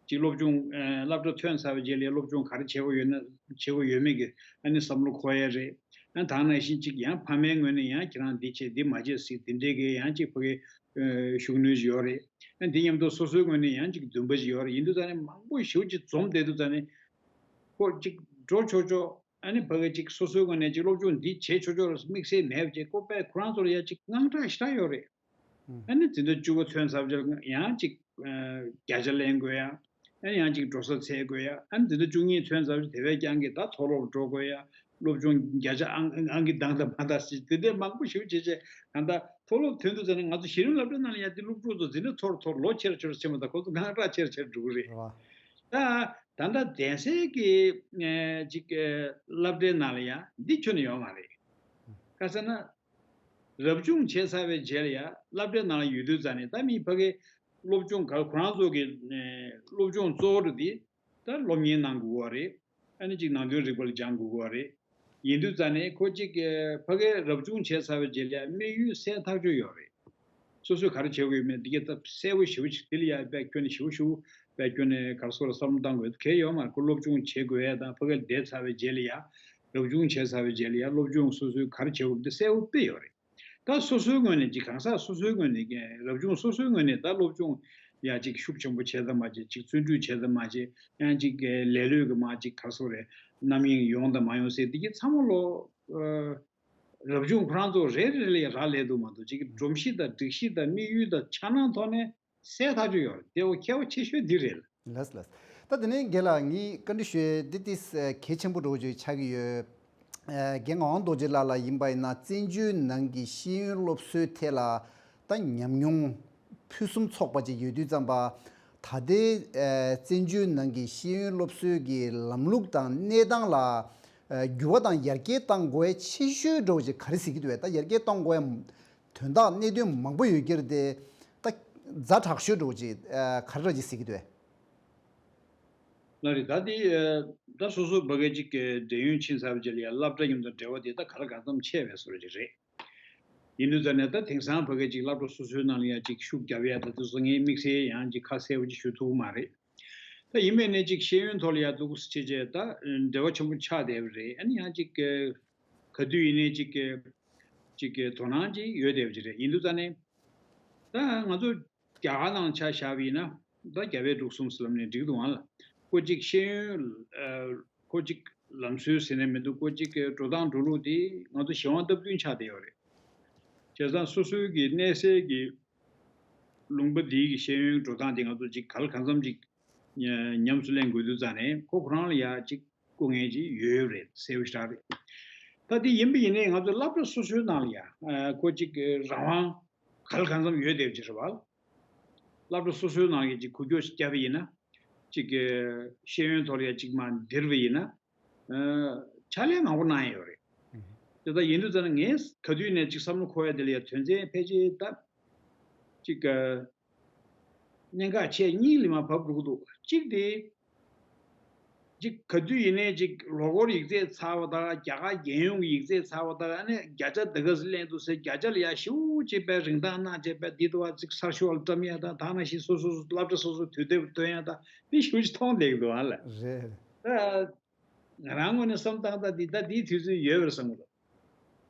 གཅིག་སློབ་སྦྱོང་ཨ་སློབ་གྲྭ་ཐོན་ཚར་བའི་རྗེས་ལ་སློབ་སྦྱོང་ག་རེ་བྱེད་དགོས་ཡོད་ན་བྱེད་དགོས་ཡོད་མེད་ཀྱི་ཨ་ནི་བསམ་བློ་འཁོར་ཡ་རེད། ཨ་ད་ནང་བཞིན་གཅིག་ཡང་ཕ་མའི་ངོས་ནས་ཡང་ཁྱེད་རང་འདི་བྱེད་འདི་མ་བྱེད་ཟེར་དེ་འདྲའི་གི་ཡང་གཅིག་ཕ་གི་ཨ་ཤུགས་སྣོན་ཞིག་ཡོད་རེད། ཨ་འདི་མཉམ་དུ་སོ་སོའི་ངོས་ནས་ཡང་གཅིག་འདུན་པ་ཞིག་ཡོད་རེད། ཡིན་དུས་ཙང་ནས་མང་པོ་ཞེ་པོ་ཅིག་འཛོམས་བསྡད་དུས་ཙང་ནས་ཁོ་གཅིག་འགྲོ་ཆོག་ཆོག་ཨ་ནི་ཕ་གི་ཅིག་སོ་སོའི་ངོས་ནས་ཅིག་སློབ་སྦྱོང་འདི་བྱེད་ཆོག་ཆོག་རེད་དམིགས་བསལ་མེད་པ་ཅིག་ཁོ་དཔེ་ཁོ་རང་ཚོ་ལ་ཡ་ཅིག་དངངས་སྐྲག་ཞེ་དྲག་ཡོད་རེད། ཨ་ནི་འཛིན་གྲྭ་བཅུ་པ་ཐོན་ཚར་རྗེས་ཡང་ཅིག་ཨ་བརྒྱ་ཆ་ལེན་དགོས་ཡ། ཨ་ནི་ཡང་ཅིག་འགྲོ་ས་འཚོལ་དགོས་ཡ། ཨ་ནི་འཛིན་གྲྭ་བཅུ་གཉིས་ཐོན་ཚར་རྗེས་དེ་བས་ཀྱང་གི་ད་མཐོ་སློབ་འགྲོ་དགོས་ཡ། སློབ་སྦྱོང་བརྒྱ་ཆ་ཨང་ཨང་ཀི་བདག་དང་མ་དང་ཟེར་དེ་འདྲའི་མང་པོ་ཞིག་བྱས་བྱས་ད་ལྟ་མཐོ་སློབ་ཐོན་དུས་ཙམ་ནས་ང་ཚོ་གཞི་རིམ་སློབ་གྲྭ་ནང་ལ་ཡང་དེ་སློབ་ཕྲུག་ཚོ་འཛིན་གྲྭ་མཐོར་མཐོར་ལོ་ཆེར་ཆེར་ཕྱིན་པ་དང་ཁོ་ཚོ་སྔགས་གྲགས་ཆེར་ཆེར་འགྲོ་གི་རེད། རེད་བ། ད་ད་ལྟ་གདན་སའི་གི་ཅིག་སློབ་གྲྭའི་ནང་ལ་ཡང་འདི་ཁྱོན་ནས་ཡོད་མ་རེད། ག་ཟེར་ན། རབ་བྱུང་བྱས་ཚར་བའི་རྗེས་ལ་ཡང་སློབ་གྲྭའི་ནང་ལ་ཡོད་དུས་ཙང་ནས་ད་མི་ཕ་གི་སློབ་སྦྱོང་ག་ཁོ་རང་ཚོ་གི་ཨེ་སློབ་སྦྱོང་གཙོ་བོ་དེ་ད་སློབ་གཉེར་གནང་དགོས་པ་རེད། ཨ་ནི་ཅིག་ནང་དོན་རིག་པ་ལ་སྦྱང་དགོས་པ་རེད། ཡིན་དུས་ཙང་ནས་ཁོ་ཅིག་ཨེ་ཕ་གི་རབ་བྱུང་བྱས་ཚར་བའི་རྗེས་ལ་ཡང་དམིགས་ཡུལ་གསལ་ཐག་ཆོད་ཡོད་རེད། སོ་སོས་ག་རེ་བྱེད་དགོས་ཡོད་མེད་འདི་ག་ད་གསལ་པོ་ཞེ་པོ་ཞིག་དེ་ལ་ཡང་དཔེ་ཁྱོན་ནས་ཞེ་པོ་ཞེ་པོ་དཔེ་ཁྱོན་ནས་ག་རེ་ཟེར་བསམ་བློ་གཏང་དགོས་གལ་ཡོད་མ་རེད། ཁོ་སློབ་སྦྱོང་བྱེད་དགོས་ཡ་དང་ཕ་གི་བསྡད་ཚར་བའི་རྗེས་ལ་ཡང་རབ་བྱུང་བྱས་ཚར་བའི་རྗེས་ལ་ཡང་སློབ་སྦྱོང་སོ་སོས་ག་རེ་བྱེད་དགོས་འདི་གསལ་པོ་དཔེ་ཡོད་རེད། ད་སོ་སོའི་ངོས་ནས་ཅིག་གང་ཟག་སོ་སོའི་ངོས་ནས་ཀྱི་རབ་བྱུང་སོ་སོའི་ངོས་ནས་ད་སློབ་སྦྱོང་ཡ་ཅིག་ཤུགས་ཆེན་པོ་བྱས་དང་མ་བྱས་ཅིག་བརྩོན་འགྲུས་བྱས་དང་མ་བྱས་ཡང་ཅིག་ལེ་ལོས་ཀྱི་མ་ཅིག་ག་རེ་ཟེར་རེད་རྣམ་གཡེང་ཡོང་དང་མ་ཡོང་ཟེར་འདི་གི་ཚང་མ་ལོ། རབ་བྱུང་ཁོ་རང་ཚོ་རེ་རེ་ལ་ཡང་རག་ལས་འདུག་མ་གཏོགས་ཅིག་སྒྲོམ་གཞི་དང་སྒྲིག་གཞི་དང་དམིགས་ཡུལ་དང་འཆར་སྣང་ཐོག་ནས་གསལ་ཐག་ཆོད་ཡོད་རེད། དེ་འོ་ཁྱད་པར་ཆེ་ཤོས་འདི་རེད། ལགས་ལགས། ད་དེ་ནས་རྒན་ལགས་ངས་བཀའ་འདྲི་ཞུ་ཡས་འདི་ཏིས་གལ་ཆེན་པོ་འགྲོ་བརྗོད་ཆགས་ཀྱི་ཡོད། རྒན་ངག་དབང་རྡོ་རྗེ་ལགས་ལ་ཡིན་པ་ཡིན་ན་བཙན་བྱོལ་ནང་གི་ཤེས་ཡོན་སློབ་གསོའི་ཐད་ལ་ད་ཉམས་མྱོང་ཕུན་སུམ་ཚོགས་པ་ཅིག་ཡོད་དུས་ཙམ་པ། ད་ལྟའི་ཨ་བཙན་བྱོལ་ནང་གི་ཤེས་ཡོན་སློབ་གསོའི་གི་ལམ་ལུགས་དང་གནས་སྟངས་ལ་ཨ་འགྱུར་བ་དང་ཡར་རྒྱས་གཏང་དགོས་ཡ་ཆེ་ཤོས་འདྲ་བོ་ཅིག་ག་རེ་གཟིགས་ཀྱི་འདུག་བས། ད་ཡར་རྒྱས་གཏང་དགོས་ཡ་དོན་དག་གནད་དོན་མང་པོ་ཡོད་ཀྱི་རེད་དེ། ད་ཛ་དྲག་ཤོས་འདྲ་བོ་ཅིག་ཨ་ག་རེ་འདྲ་ཅིག་གཟིགས་ཀྱི་འདུག་བས། ལགས་རེད། ད་དེ་ཨ་ད་སོ་སོ་ཕ་གི་ཅིག་གི་འབྲེལ་ཡོད་ཕྱིན་ཚར་བའི་རྗེས་ལ་ཡང་སློབ་གྲྭ་མཉམ་དུ་འབྲེལ་བ་དེ་ད་ག་ལ་གང་འཚམ་ཆད་པའི་བཟོ་འདྲ་ཅིག་རེད། ཡིན་དུས་ཙང་ནས་ད་དེང་སང་ཕ་གི་ཅིག་སློབ་གྲྭ་སོ་སོའི་ནང་ལ་ཡང་ཅིག་ཤུགས་རྒྱབ་ཡ་ད་དེ་ཚོ་ངས་དམིགས་བསལ་ཡང་ཅིག་ཁ་གསལ་པོ་ཅིག་ཞུ་ཐུབ་ཀྱི་མ་རེད། ད་ཡིན་པས་ནས་ཅིག་ཤེས་ཡོན་ཐོག་ལ་ཡང་འདུག་སེ་བྱས་བྱས་ད་འབྲེལ་བ་ཆེན་པོ་ཆགས་བསྡད་པ་རེད། ཨ་ནི་ཡང་ཅིག་ག་དུས་ཡིན་ནའི་ཅིག་ཅིག་དོ་སྣང་ཅིག་ཡོད་བསྡད་པ་ཅིག་རེད། ཡིན་དུས་ཙང་ནས་ད་ང་ཚོ་རྒྱ་གར་ནང་ཆ་བཞག་པ་ཡིན་ན་ད་རྒྱ་བལ་འབྲུག་གསུམ་ཟེར་ལབ་ནས་འགྲིག་འདུག་ཨང་ལ། ཁོ་གཅིག་ཤེས་ཡོན་ཨ་ཁོ་གཅིག་ལམ་སྲོལ་ཟེར་ནས་མི་འདུག་ཁོ་གཅིག་གི་འགྲོ་སྟངས་འགྲོ་ལུགས་དེ་ང་ཚོ་གཞན་དབང་སྟབས་བསྟུན་ཆགས་བསྡད་ཡོད་རེད། བྱས་ཙང་སོ་སོའི་གི་གནས་སའི་གི་ལུང་པ་འདིའི་གི་ཤེས་ཡོན་འགྲོ་སྟངས་དེ་ང་ཚོ་གཅིག་ག་ལ་གང་འཚམ་གཅིག་ཉམས་སུ་ལེན་དགོས་དུས་ཙང་ནས་ཁོ་ཁོ་རང་ལ་ཡ་གཅིག་སྐུ་ངལ་གཅིག་ཡོད་རེད་ཟེར་བ་ཞིག་རེད། ད་དེ་ཡིན་པ་ཡིན་ནའི་ང་ཚོ་སློབ་གྲྭ་སོ་སོའི་ནང་ལ་ཡ་ཁོ་གཅིག་རང་དབང་ག་ལ་གང་འཚམ་ཡོད་བསྡད་པ་ཅིག་རེད་བ། སློབ་གྲྭ་སོ་སོའི་ནང་གི་ཅིག་འགུལ་སྐྱོད་ཅིག་བརྒྱབ་པ་ཡིན་ན། ཅིག་གི་ཤེས་ཡོན་ཐོག་ལ་ཡ་ཅིག་མ་འདིར་བ་ཡིན་ན། ཕྱག་ལས་མང་པོ་གནང་ཡ་ཡོད་རེད། དེ་ལྟར་ཡིན་དུས་ཙང་ནས་ངས་ག་དུས་ནས་ཅིག་བསམ་བློ་འཁོར་ཡ་དེ་ལ་ཡ་དོན་ཚན་ཕལ་ཆེར་ད་ཅིག་གི་གནད་འགག་ཆེ་གཉིས་ལ་མ་བབས་འགྲོ་གི་འདུག་གཅིག་དེ། ཅིག་ག་དུས་ཡིན་ནའི་ཅིག་ལོ་འཁོར་ཡིག་ཚད་ཚར་བ་དང་རྒྱ་གར་རྒྱལ་ཡོངས་ཀྱི་ཡིག་ཚད་ཚར་བ་དང་ཨ་ནི་བརྒྱ་ཆ་འདི་ག་ཚོད་ལེན་འདུག་ཟེར་བརྒྱ་ཆ་ལ་ཡ་ཞེ་པོ་ཅིག་པའི་རིན་ཐང་གནང་བྱས་པའི་འདི་དུ་བ་ཅིག་གསར་ཤོག་ལ་བཀྲམ་ཡ་དང་དེ་ནང་བཞིན་སོ་སོ་སོ་སློབ་གྲྭ་སོ་སོ་དུས་དེབ་འདོན་ཡ་དང་འདི་ཞེ་པོ་ཅིག་མཐོང་བསྡད་ཀྱི་འདུག་ཨ་ལ། རེད། ད་ང་རང་ངོས་ནས་བསམ་སྟངས་ད་འདི་ད་འདིའི་དུས་ཚོད་ཡོལ་བར་བསམ་གྱི་འདུག་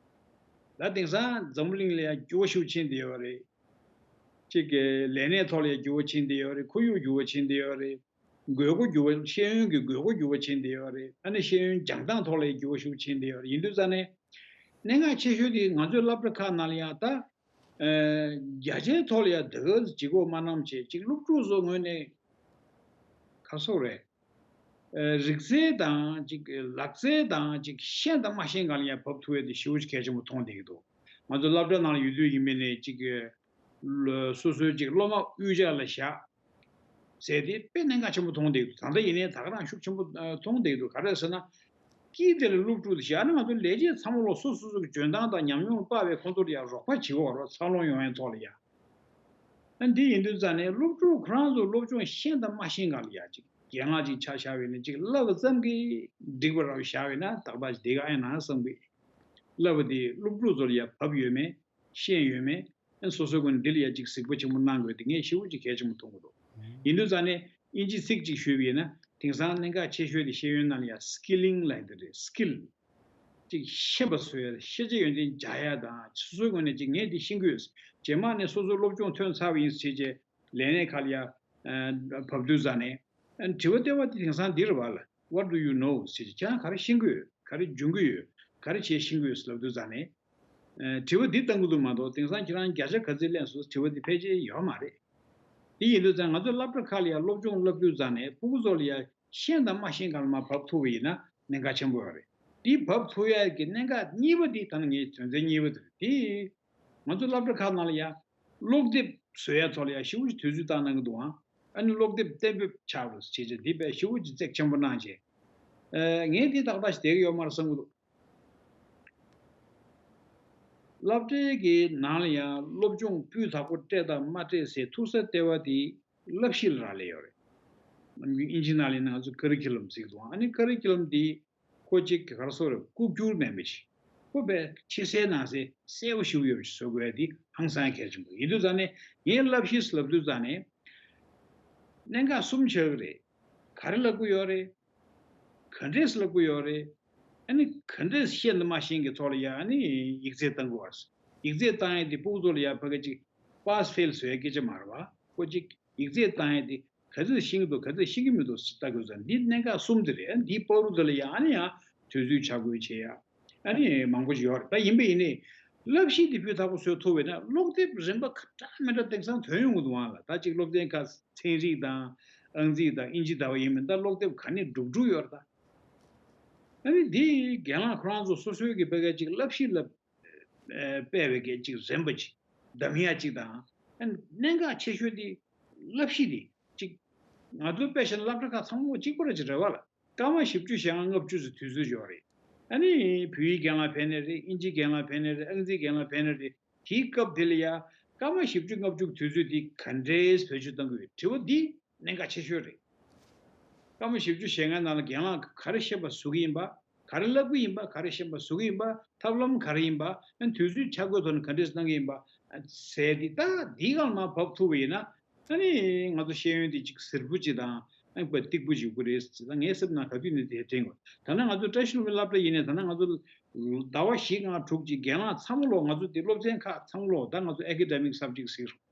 ད་དེང་སང་འཛམ་བུ་གླིང་ལ་ཡ་འགྱུར་བ་ཤུགས་ཆེན་བསྡད་ཡོད་རེད། གཅིག་གི་ལས་གནས་ཐོག་ལ་ཡ་འགྱུར་བ་ཕྱིན་བསྡད་ཡོད་རེད། ཁོར་ཡུག་འགྱུར་བ་ཕྱིན་བསྡད་ཡོད་རེད། དགོས་མཁོ་འགྱུར་བ་ཤེས་ཡོན་གྱི་དགོས་མཁོ་འགྱུར་བ་ཕྱིན་བསྡད་ཡོད་རེད། ཨ་ནི་ཤེས་ཡོན་སྦྱང་སྟངས་ཐོག་ལ་ཡ་འགྱུར་བ་ཤུགས་ཆེན་བསྡད་ཡོད་རེད། ཡིན་དུས་ཙང་ནས་གནད་འགག་ཆེ་ཤོས་དེ་ང་ཚོའི་སློབ་གྲྭ་ཁག་ནང་ལ་ཡང་ད་ཨ་བརྒྱ་ཆའི་ཐོག་ལ་ཡང་དེ་ག་ལྗིད་ཁོག་དམར་གནམ་བྱས་ཅིག་སློབ་ཕྲུག་ཚོ་ངོས་ནས་ག་སོག་རེད། ཨ་རིག་རྩལ་དང་ཅིག་ལག་རྩལ་དང་ཅིག་ཤེས་དང་མ་ཤེས་སྒང་ལ་ཡང་བབས་ཐུབ་ཡས་དེ་ཞེ་པོ་ཅིག་གལ་ཆེན་པོ་མཐོང་བསྡད་ཀྱི་འདུག་ང་ཚོ་སློབ་གྲྭ་ནང་ལ་ཡོད་དུས་ཡིན་པས་ནས་ཅིག་སོ་སོའི་ཅིག་སློབ་མ་དབུལ་ཇག་ལ་བཞག་ཟེར་དེ་དཔེ་གནད་འགག་ཆེན་པོ་མཐོང་བསྡད་འདུག་ད་ལྟ་ཡིན་ནའི་ད་ག་རང་ཤུགས་ཆེན་པོ་ཨ་མཐོང་བསྡད་འདུག་ག་རེ་ཟེར་ན། དཀྱིལ་དེ་ལ་སློབ་ཕྲུག་དེ་བཞག་ན་ང་ཚོ་ལས་བྱེད་ཚང་མ་ལོ་སོ་སོ་སོ་གི་འཇོན་ཐང་དང་ཉམས་མྱོང་དཔག་པའི་ཁོང་ཚོར་ཡང་རོགས་པ་བྱེད་དགོས་རོགས་འཚར་ལོངས་ཡོང་ཡའི་ཐོག་ལ་ཡ། ཨ་འདི་ཡིན་དུས་ཙང་ནས་སློབ་ཕྲུག་ཁོ་རང་ཚོ་སློབ་སྦྱོང་ཤེས་དང་མ་ཤེས་སྒང་ལ་ཡ་ཅིག་རྒན་ལགས་ཅིག་ཆ་བཞག་པ་ཡིན་ན་ཅིག་བསླབ་པ་ཙམ་གྱིས་འགྲིག་པ་རང་བཞག་པ་ཡིན་ན་ཏག་ཏག་ཅིག་བསྡད་ཀྱི་ཨེ་ན་བསམ་གི། བསླབ་པ་དེ་སློབ་ཕྲུག་ཚོ་ལ་ཡ་བབས་ཡོད་མེད་ཤེས་ཡོད་མེད། ཨ་སོ་སོའི་སྒོ་ནས་འདི་ལ་ཡ་ཅིག་གཟིགས་པ་ཆེན་པོ་གནང་དགོས་དེ་ངས་ཞེ་པོ་ཅིག་གལ་ཆེན་པོ་མཐོང་གི་འདུག་ཡིན་དུས་ཙང་ནས་དབྱིན་ཇིའི་ཚིག་ཅིག་ཞུས་པ་ཡིན་ན་དེང་སང་གནད་འགག་ཆེ་ཤོས་དེ་ཤེས་ཡོན་ནང་ལ་ཡ་སི་ཀི་ལིང་ལབ་ཡ་དེ་རེད། སི་ཀིལ་ཅིག་ཤེས་པ་བཟོ་ཡ་ཤེས་བྱ་ཡོན་ཏན་སྦྱར་ཡ་དང་སོ་སོའི་ངོས་ནས་ཅིག་ངས་འདི་ཤེས་ཀྱི་ཡོད། རྗེས་མ་ནས་སོ་སོའི་སློབ་སྦྱོང་ཐོན་ཚར་བ་ཡིན་ཟེར་བྱས་ལས་གནས་ཁག་ལ་ཡ་བབས་དུས་ཙང་ནས་དྲི་བ་བལྟས་པ་དེ་དེང་སང་འདི་རེད་བ་ལ། What do you know? ཟེར་གྱི་ཁྱེད་རང་ག་རེ་ཤེས་ཀྱི་ཡོད། ག་རེ་འཇོན་གྱི་ཡོད། ག་རེ་བྱེད་ཤེས་ཀྱི་ཡོད་ཟེར་ལབ་དུས་ཙང་ནས། དྲི་བ་འདི་བཏང་གི་འདུག་མ་གཏོགས་དེང་སང་ཁྱེད་རང་བརྒྱ་ཆ་ག་ཚོད་ལེན་སོང་དྲི་བ་འདི་ཕལ་ཆེར་ཡོད་མ་རེད། དེ་ཡིན་དུས་ཙང་ང་ཚོ་སློབ་གྲྭ་ཁག་ལ་ཡང་སློབ་སྦྱོང་བསླབ་དུས་ཙང་ནས་ཕྲུ་གུ་ཚོ་ལ་ཡང་ཤེས་དང་མ་ཤེས་སྒང་ལ་མར་བབས་ཐུབ་པ་ཡིན་ན་གནད་འགག་ཆེན་པོ་ཡོད་རེད། འདི་བབས་ཐུབ་ཡ་གི་གནད་འགག་གཉིས་པ་འདི་ད་ནི་ངའི་དོན་ཚན་གཉིས་པ་དེ་རེད། དེ་ང་ཚོ་སློབ་གྲྭ་ཁག་ནང་ལ་ཡ་ཀློག་དེབ་བཟོ་ཡ་ཐོག་ལ་ཡ་ཞེ་པོ་ཅིག་དུས་ཚོད་བཏང་གནང་གི་འདུག་ཨང་། ཨ་ནི་ཀློག་དེབ་གཏན་འབེབས་ཆགས་རོགས་བྱས་རྗེས་འདི་དཔེ་ཞེ་པོ་ཅིག་བརྩེགས་ཆེན་པོ་གནང་རྗེས། ཨ་ངས་འདི་ཏག་ཏག་ཞིག་བསྡད་ཀྱི་ཡོད་མ་རེད་བསམ་གྱི་འདུག་སློབ་གྲྭའི་གི་ནང་ལ་ཡང་སློབ་སྦྱོང་སྤུས་དག་པོ་སྤྲད་དང་མ་སྤྲད་ཟེར་ཐུག་ས་ལྟེ་བ་དེ་བསླབ་གཞི་ལ་རག་ལས་ཡོད་རེད། ཨིན་ཇི་ནང་ལ་ཡིན་ན་ང་ཚོ་ཀ་རི་ཁུ་ལམ་ཟེར་གྱི་འདུག་ཨ་ནི་ཀ་རི་ཁུ་ལམ་དེ་ཁོ་གཅིག་གི་ག་རེ་ཟེར་རེད། ལྐུགས་གྱུར་མེད་པ་ཅིག་ཁོ་དཔེ་ཕྱི་གསལ་ནང་གསལ་གསལ་པོ་ཞེ་པོ་ཡོད་པ་ཅིག་བཟོ་དགོས་ཡ་དེ་ཧང་སང་གལ་ཆེན་པོ་ཡིན་དུས་ཙང་ནས། ངས་བསླབ་གཞི་ལབ་དུས་ཙང་ནས་གནད་འགག་གསུམ་ཆགས་ཀྱི་རེད། ག་རེ་ལབ་ཀྱི་ཡོད་རེད། ག་འདྲས་ལབ་ཀྱི་ཡོད་རེད། ཨ་ནི་ག་འདྲས་ཤེས་དང་མ་ཤེས་ཀྱི་ཐོག་ལ་ཡ་ཨ་ནི་ཡིག་ཚད་བཏང་དགོས་པ་རེད། ཡིག་ཚད་བཏང་ཡས་དེ་ཕྲུ་གུ་ཚོ་ལ་ཡ་ཕ་གི་ཅིག་པཱས་ཕེལ་བཟོ་ཡ་སྐད་ཆ་མ་རེད་བ། ཁོ་ཅིག་ཡིག་ཚད་བཏང་ཡས་དེ་ག་ཚོད་ཤེས་ཀྱི་འདུག་ག་ཚོད་ཤེས་ཀྱི་མི་འདུག་ཟེར་ལྟ་དགོས་ཙང་། འདི་གནད་འགག་གསུམ་དེ་རེད། འདིའི་བར་དུ་དེ་ལ་ཡ་ཨ་ནི་ཡང་དུས་ཚོད་ཆ་བགོས་བྱེད་ཡ། ཨ་ནི་མང་པོ་ཞིག་ཡོད་རེད། ད་ཡིན་པ་ཡིན་ནའི་བསླབ་གཞི་འདི་སྤུས་དག་པོ་བཟོ་ཐུབ་པ་ཡིན་ན་ཀློག་དེབ་རིམ་པ་ཁ་གྲངས་མི་འདྲ་དེང་སང་ཐོན་ཡོང་གི་འདུག་ཨང་ལ། ད་ཅིག་སློབ་ཚན་ཁག་ཚན་རིག་དང་ཨང་རྩིས་དང་ཨིན་ཇི་ལྟ་བུ་ཡིན་མིན། ད་སློབ་དེབ་ག་ནས་སྒྲུག་སྒྲུག་ཡོད་རེད་ད། ཨ་ནི་འདི་རྒན་ལགས་ཁོ་རང་ཚོ་སོ་སོའི་གི་ཕ་གི་ཅིག་བསླབ་གཞི་ལ་ཨ་སྤེལ་བའི་གི་ཅིག་རིམ་པ་ཅིག་བདམས་ཡ་ཅིག་དང་། ཨ་ནི་གནད་འགག་ཆེ་ཤོས་འདི་བསླབ་གཞི་འདི་ཅིག་ང་ཚོ་དཔེ་བཞག་ན་སློབ་གྲྭ་ཁག་ཚང་མ་གཅིག་པ་ར་ཅིག་རེད་བ་ལ། སྐར་མ་བཞི་བཅུ་ཞེ་ལྔ་ལྔ་བཅུ་ཙམ་དུས་ཚོད་ཡོད་རེད། ཨ་ནི་བོད་ཡིག་རྒན་ལགས་ཕེབས་ནའི་རེད། ཨིན་ཇིའི་རྒན་ལགས་ཕེབས་ནའི་རེད། ཨང་རྩིས་རྒན་ལགས་ཕེབས་ནའི་རེད། དེའི་སྐབས་དེ་ལ་ཡ་སྐར་མ་བཞི་བཅུ་ལྔ་བཅུ་དུས་ཚོད་དེ་ག་འདྲས་བེད་སྤྱོད་གཏང་གི་ཡོད། དྲི་བ་འདི་གནད་འགག་ཆེ་ཤོས་རེད། སྐར་མ་བཞི་བཅུ་ཞེ་ལྔའི་ནང་ལ་རྒན་ལགས་ག་རེ་ཤེས་པ་བཟོ་གི་ཡིན་པ། ག་རེ་བསླབ་ཀྱི་ཡིན་པ། ག་རེ་ཤེས་པ་བཟོ་གི་ཡིན་པ། ཐབས་ལམ་ག་རེ་ཡིན་པ། ཨ་ནི་དུས་ཚོད་ཆ་བགོས་ཐོག་ནས་ག་འདྲས་གནང་གི་ཡིན་པ། ཨ་ཟེར་དེ་ད་འདི་གང་མ་བབས་ཐུབ་པ་ཡིན་ན། ཨ་ནི་ང་ཚོ་ཤེས་ཡོན་དེ་ཅིག་གཟིར་པོ་ཅིག་དང་། ཨ་ནི་དཔེ་སྟེགས་བུ་ཅིག་ཡོད་ཀྱི་རེད་ཟེར། ད་ངའི་སེམས་ནང་ག་དུས་ནས་དེ་དྲན་གྱི་ཡོད། ད་ནང་ང་ཚོ་བཀྲ་ཤིས་ལྷུན་པོའི་སློབ་གྲྭ་ཡིན་ནའི་ད་ནང་ང་ཚོ་ཟླ་བ་བཞི་ལྔ་དྲུག་ཅིག་རྒན་ལགས་ཚང་མ་ལོག་ང་ཚོ་དེ་སློབ་ཚན་ཁག་ཚང་མ་ལོག་ད་ང་ཚོ་ཨེ་ཀེ་ཌེ་མིག་སབ་ཇེག་ཟེར་རུང་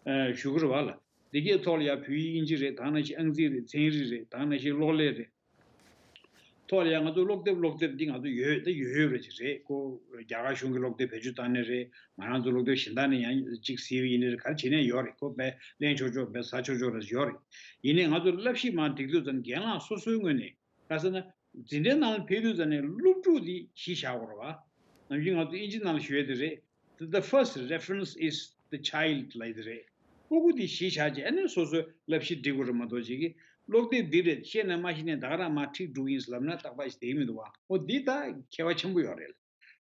ཨ་ཞུ་གི་རེད་བ་ལ། འདི་གའི་ཐོག་ལ་ཡ་བོད་ཡིག་ཨིན་ཇི་རེད། ད་ནང་བཞིན་ཨང་རྩིས་རེད། ཚན་རིག་རེད། ད་ནང་བཞིན་གློག་ཀླད་རེད། ཐོག་ལ་ཡང་ང་ཚོ་ཀློག་དེབ་ཀློག་དེབ་འདི་ང་ཚོ་ཡོད་དེ་ཡོད་ཡོད་རེད་ཅིག་རེད་ཀོ། རྒྱ་གར་གཞུང་གི་ཀློག་དེབ་བེད་སྤྱོད་བཏང་ནི་རེད། ང་རང་ཚོ་ཀློག་དེབ་གཞན་དག་ནས་ཡང་ཅིག་གཟིགས་པ་ཡིན་ནི་རེད། ག་རེ་བྱེད་ནས་ཡོད་རེད་ཀོ། བས་ལེན་ཆོག་ཆོག་བས་ཟ་ཆོག་ཆོག་རེད་ཡོད་རེད། ཡིན་ནའི་ང་ཚོ་བསླབ་གཞི་མར་སྒྲིག་དུས་ཙམ་རྒན་ལགས་སོ་སོའི་ངོས་ནས་ག་ཟེར་ན་འཛིན་གྲྭའི་ནང་ལ་ཕེབས་དུས་ཙམ་ནས་སློབ་ཕྲུག་འདི་གཞི་བཞག་དགོས་རེད་བ། ནམ་རྒྱུན་ང་ཚོ་ཨིན་ཇི་ནང་ལ་ཞུ་ཡས་དེ་རེད། The first reference is the child ལབ་ཡས་དེ་རེད། སྤུ་གུ་དེ་གཞི་བཞག་བྱས་ཨ་ནི་སོ་སོའི་བསླབ་གཞི་སྒྲིག་དགོས་རེད་མ་གཏོགས་ཅིག་གིས་ཀློག་དེབ་འདི་རེད་ཤེས་ན་མ་ཤེས་ནས་ད་ག་རང་མར་ཁྲིད་འགྲོ་གི་ཡིན་ལབ་ན་ཏག་ཏག་ཞིག་བསྡད་ཀྱི་མི་འདུག་བ། འོ་འདི་ད་ཁྱད་པར་ཆེན་པོ་ཡོད་རེད།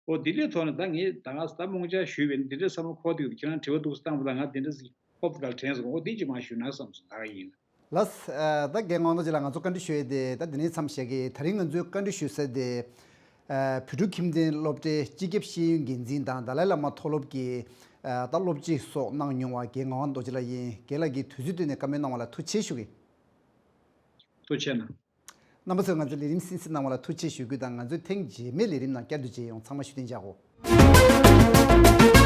འོ་འདི་འདྲའི་ཐོག་ནས་ད་ངས་ད་ག་ད་རྨོངས་འཆར་ཞུས་པས་ནི་འདི་འདྲའི་བསམ་བློ་འཁོར་འདུག་ཁྱེད་རང་དྲི་བ་འདུག་སེ་བཏང་པ་དང་ང་འདི་འདྲ་ཞིག་ཧོབ་ཏེ་ག་ལ་དྲན་སོང་། འོ་འདི་ཅིག་མར་ཞུས་ན་བསམ་སོང་། ད་ག་ཡིན། ལགས། ད་རྒན་ངག་དབང་རྡོ་རྗེ་ལགས་ང་ཚོ་བཀའ་འདྲི་ཞུ་ཡས་དེ་ད་འདི་ནས་མཚམས་བཞག་གི། ད་རིང་ང་ཚོའི་བཀའ་འདྲི་ཞུ་ས་དེ། བོད་ཕྲུག་ཁྱིམ་སྡེའི་སློབ་གྲྭའི་སྤྱི་ཁྱབ་ཤེས་ཡོན་འགན་འཛིན་དང་ཏཱ་ལའི་བླ་མ་མཐོ་སློབ་ཀྱི་ད་སློབ་སྤྱི་སོགས་གནང་མྱོང་བ་རྒན་ངག་དབང་རྡོ་རྗེ་ལགས་ཡིན། རྒན་ལགས་ཀྱིས་དུས་ཚོད་བཏོན་ནས་བཀའ་མོལ་གནང་བ་ལ་ཐུགས་རྗེ་ཆེ་ཞུ་གི། ཐུགས་རྗེ་གནང་། རྣམ་པ་ཚོས་ང་ཚོའི་ལས་རིམ་གསན་གཟིགས་གནང་བ་ལ་ཐུགས་རྗེ་ཆེ་ཞུ་རྒྱུ་དང་། ང་ཚོའི་ཐེངས་རྗེས་མའི་ལས་རིམ་ནང་བསྐྱར་དུ་མཇལ་ཡོང་། ཚང་མ་བཞུགས་གདན་འཇགས་སྒོ།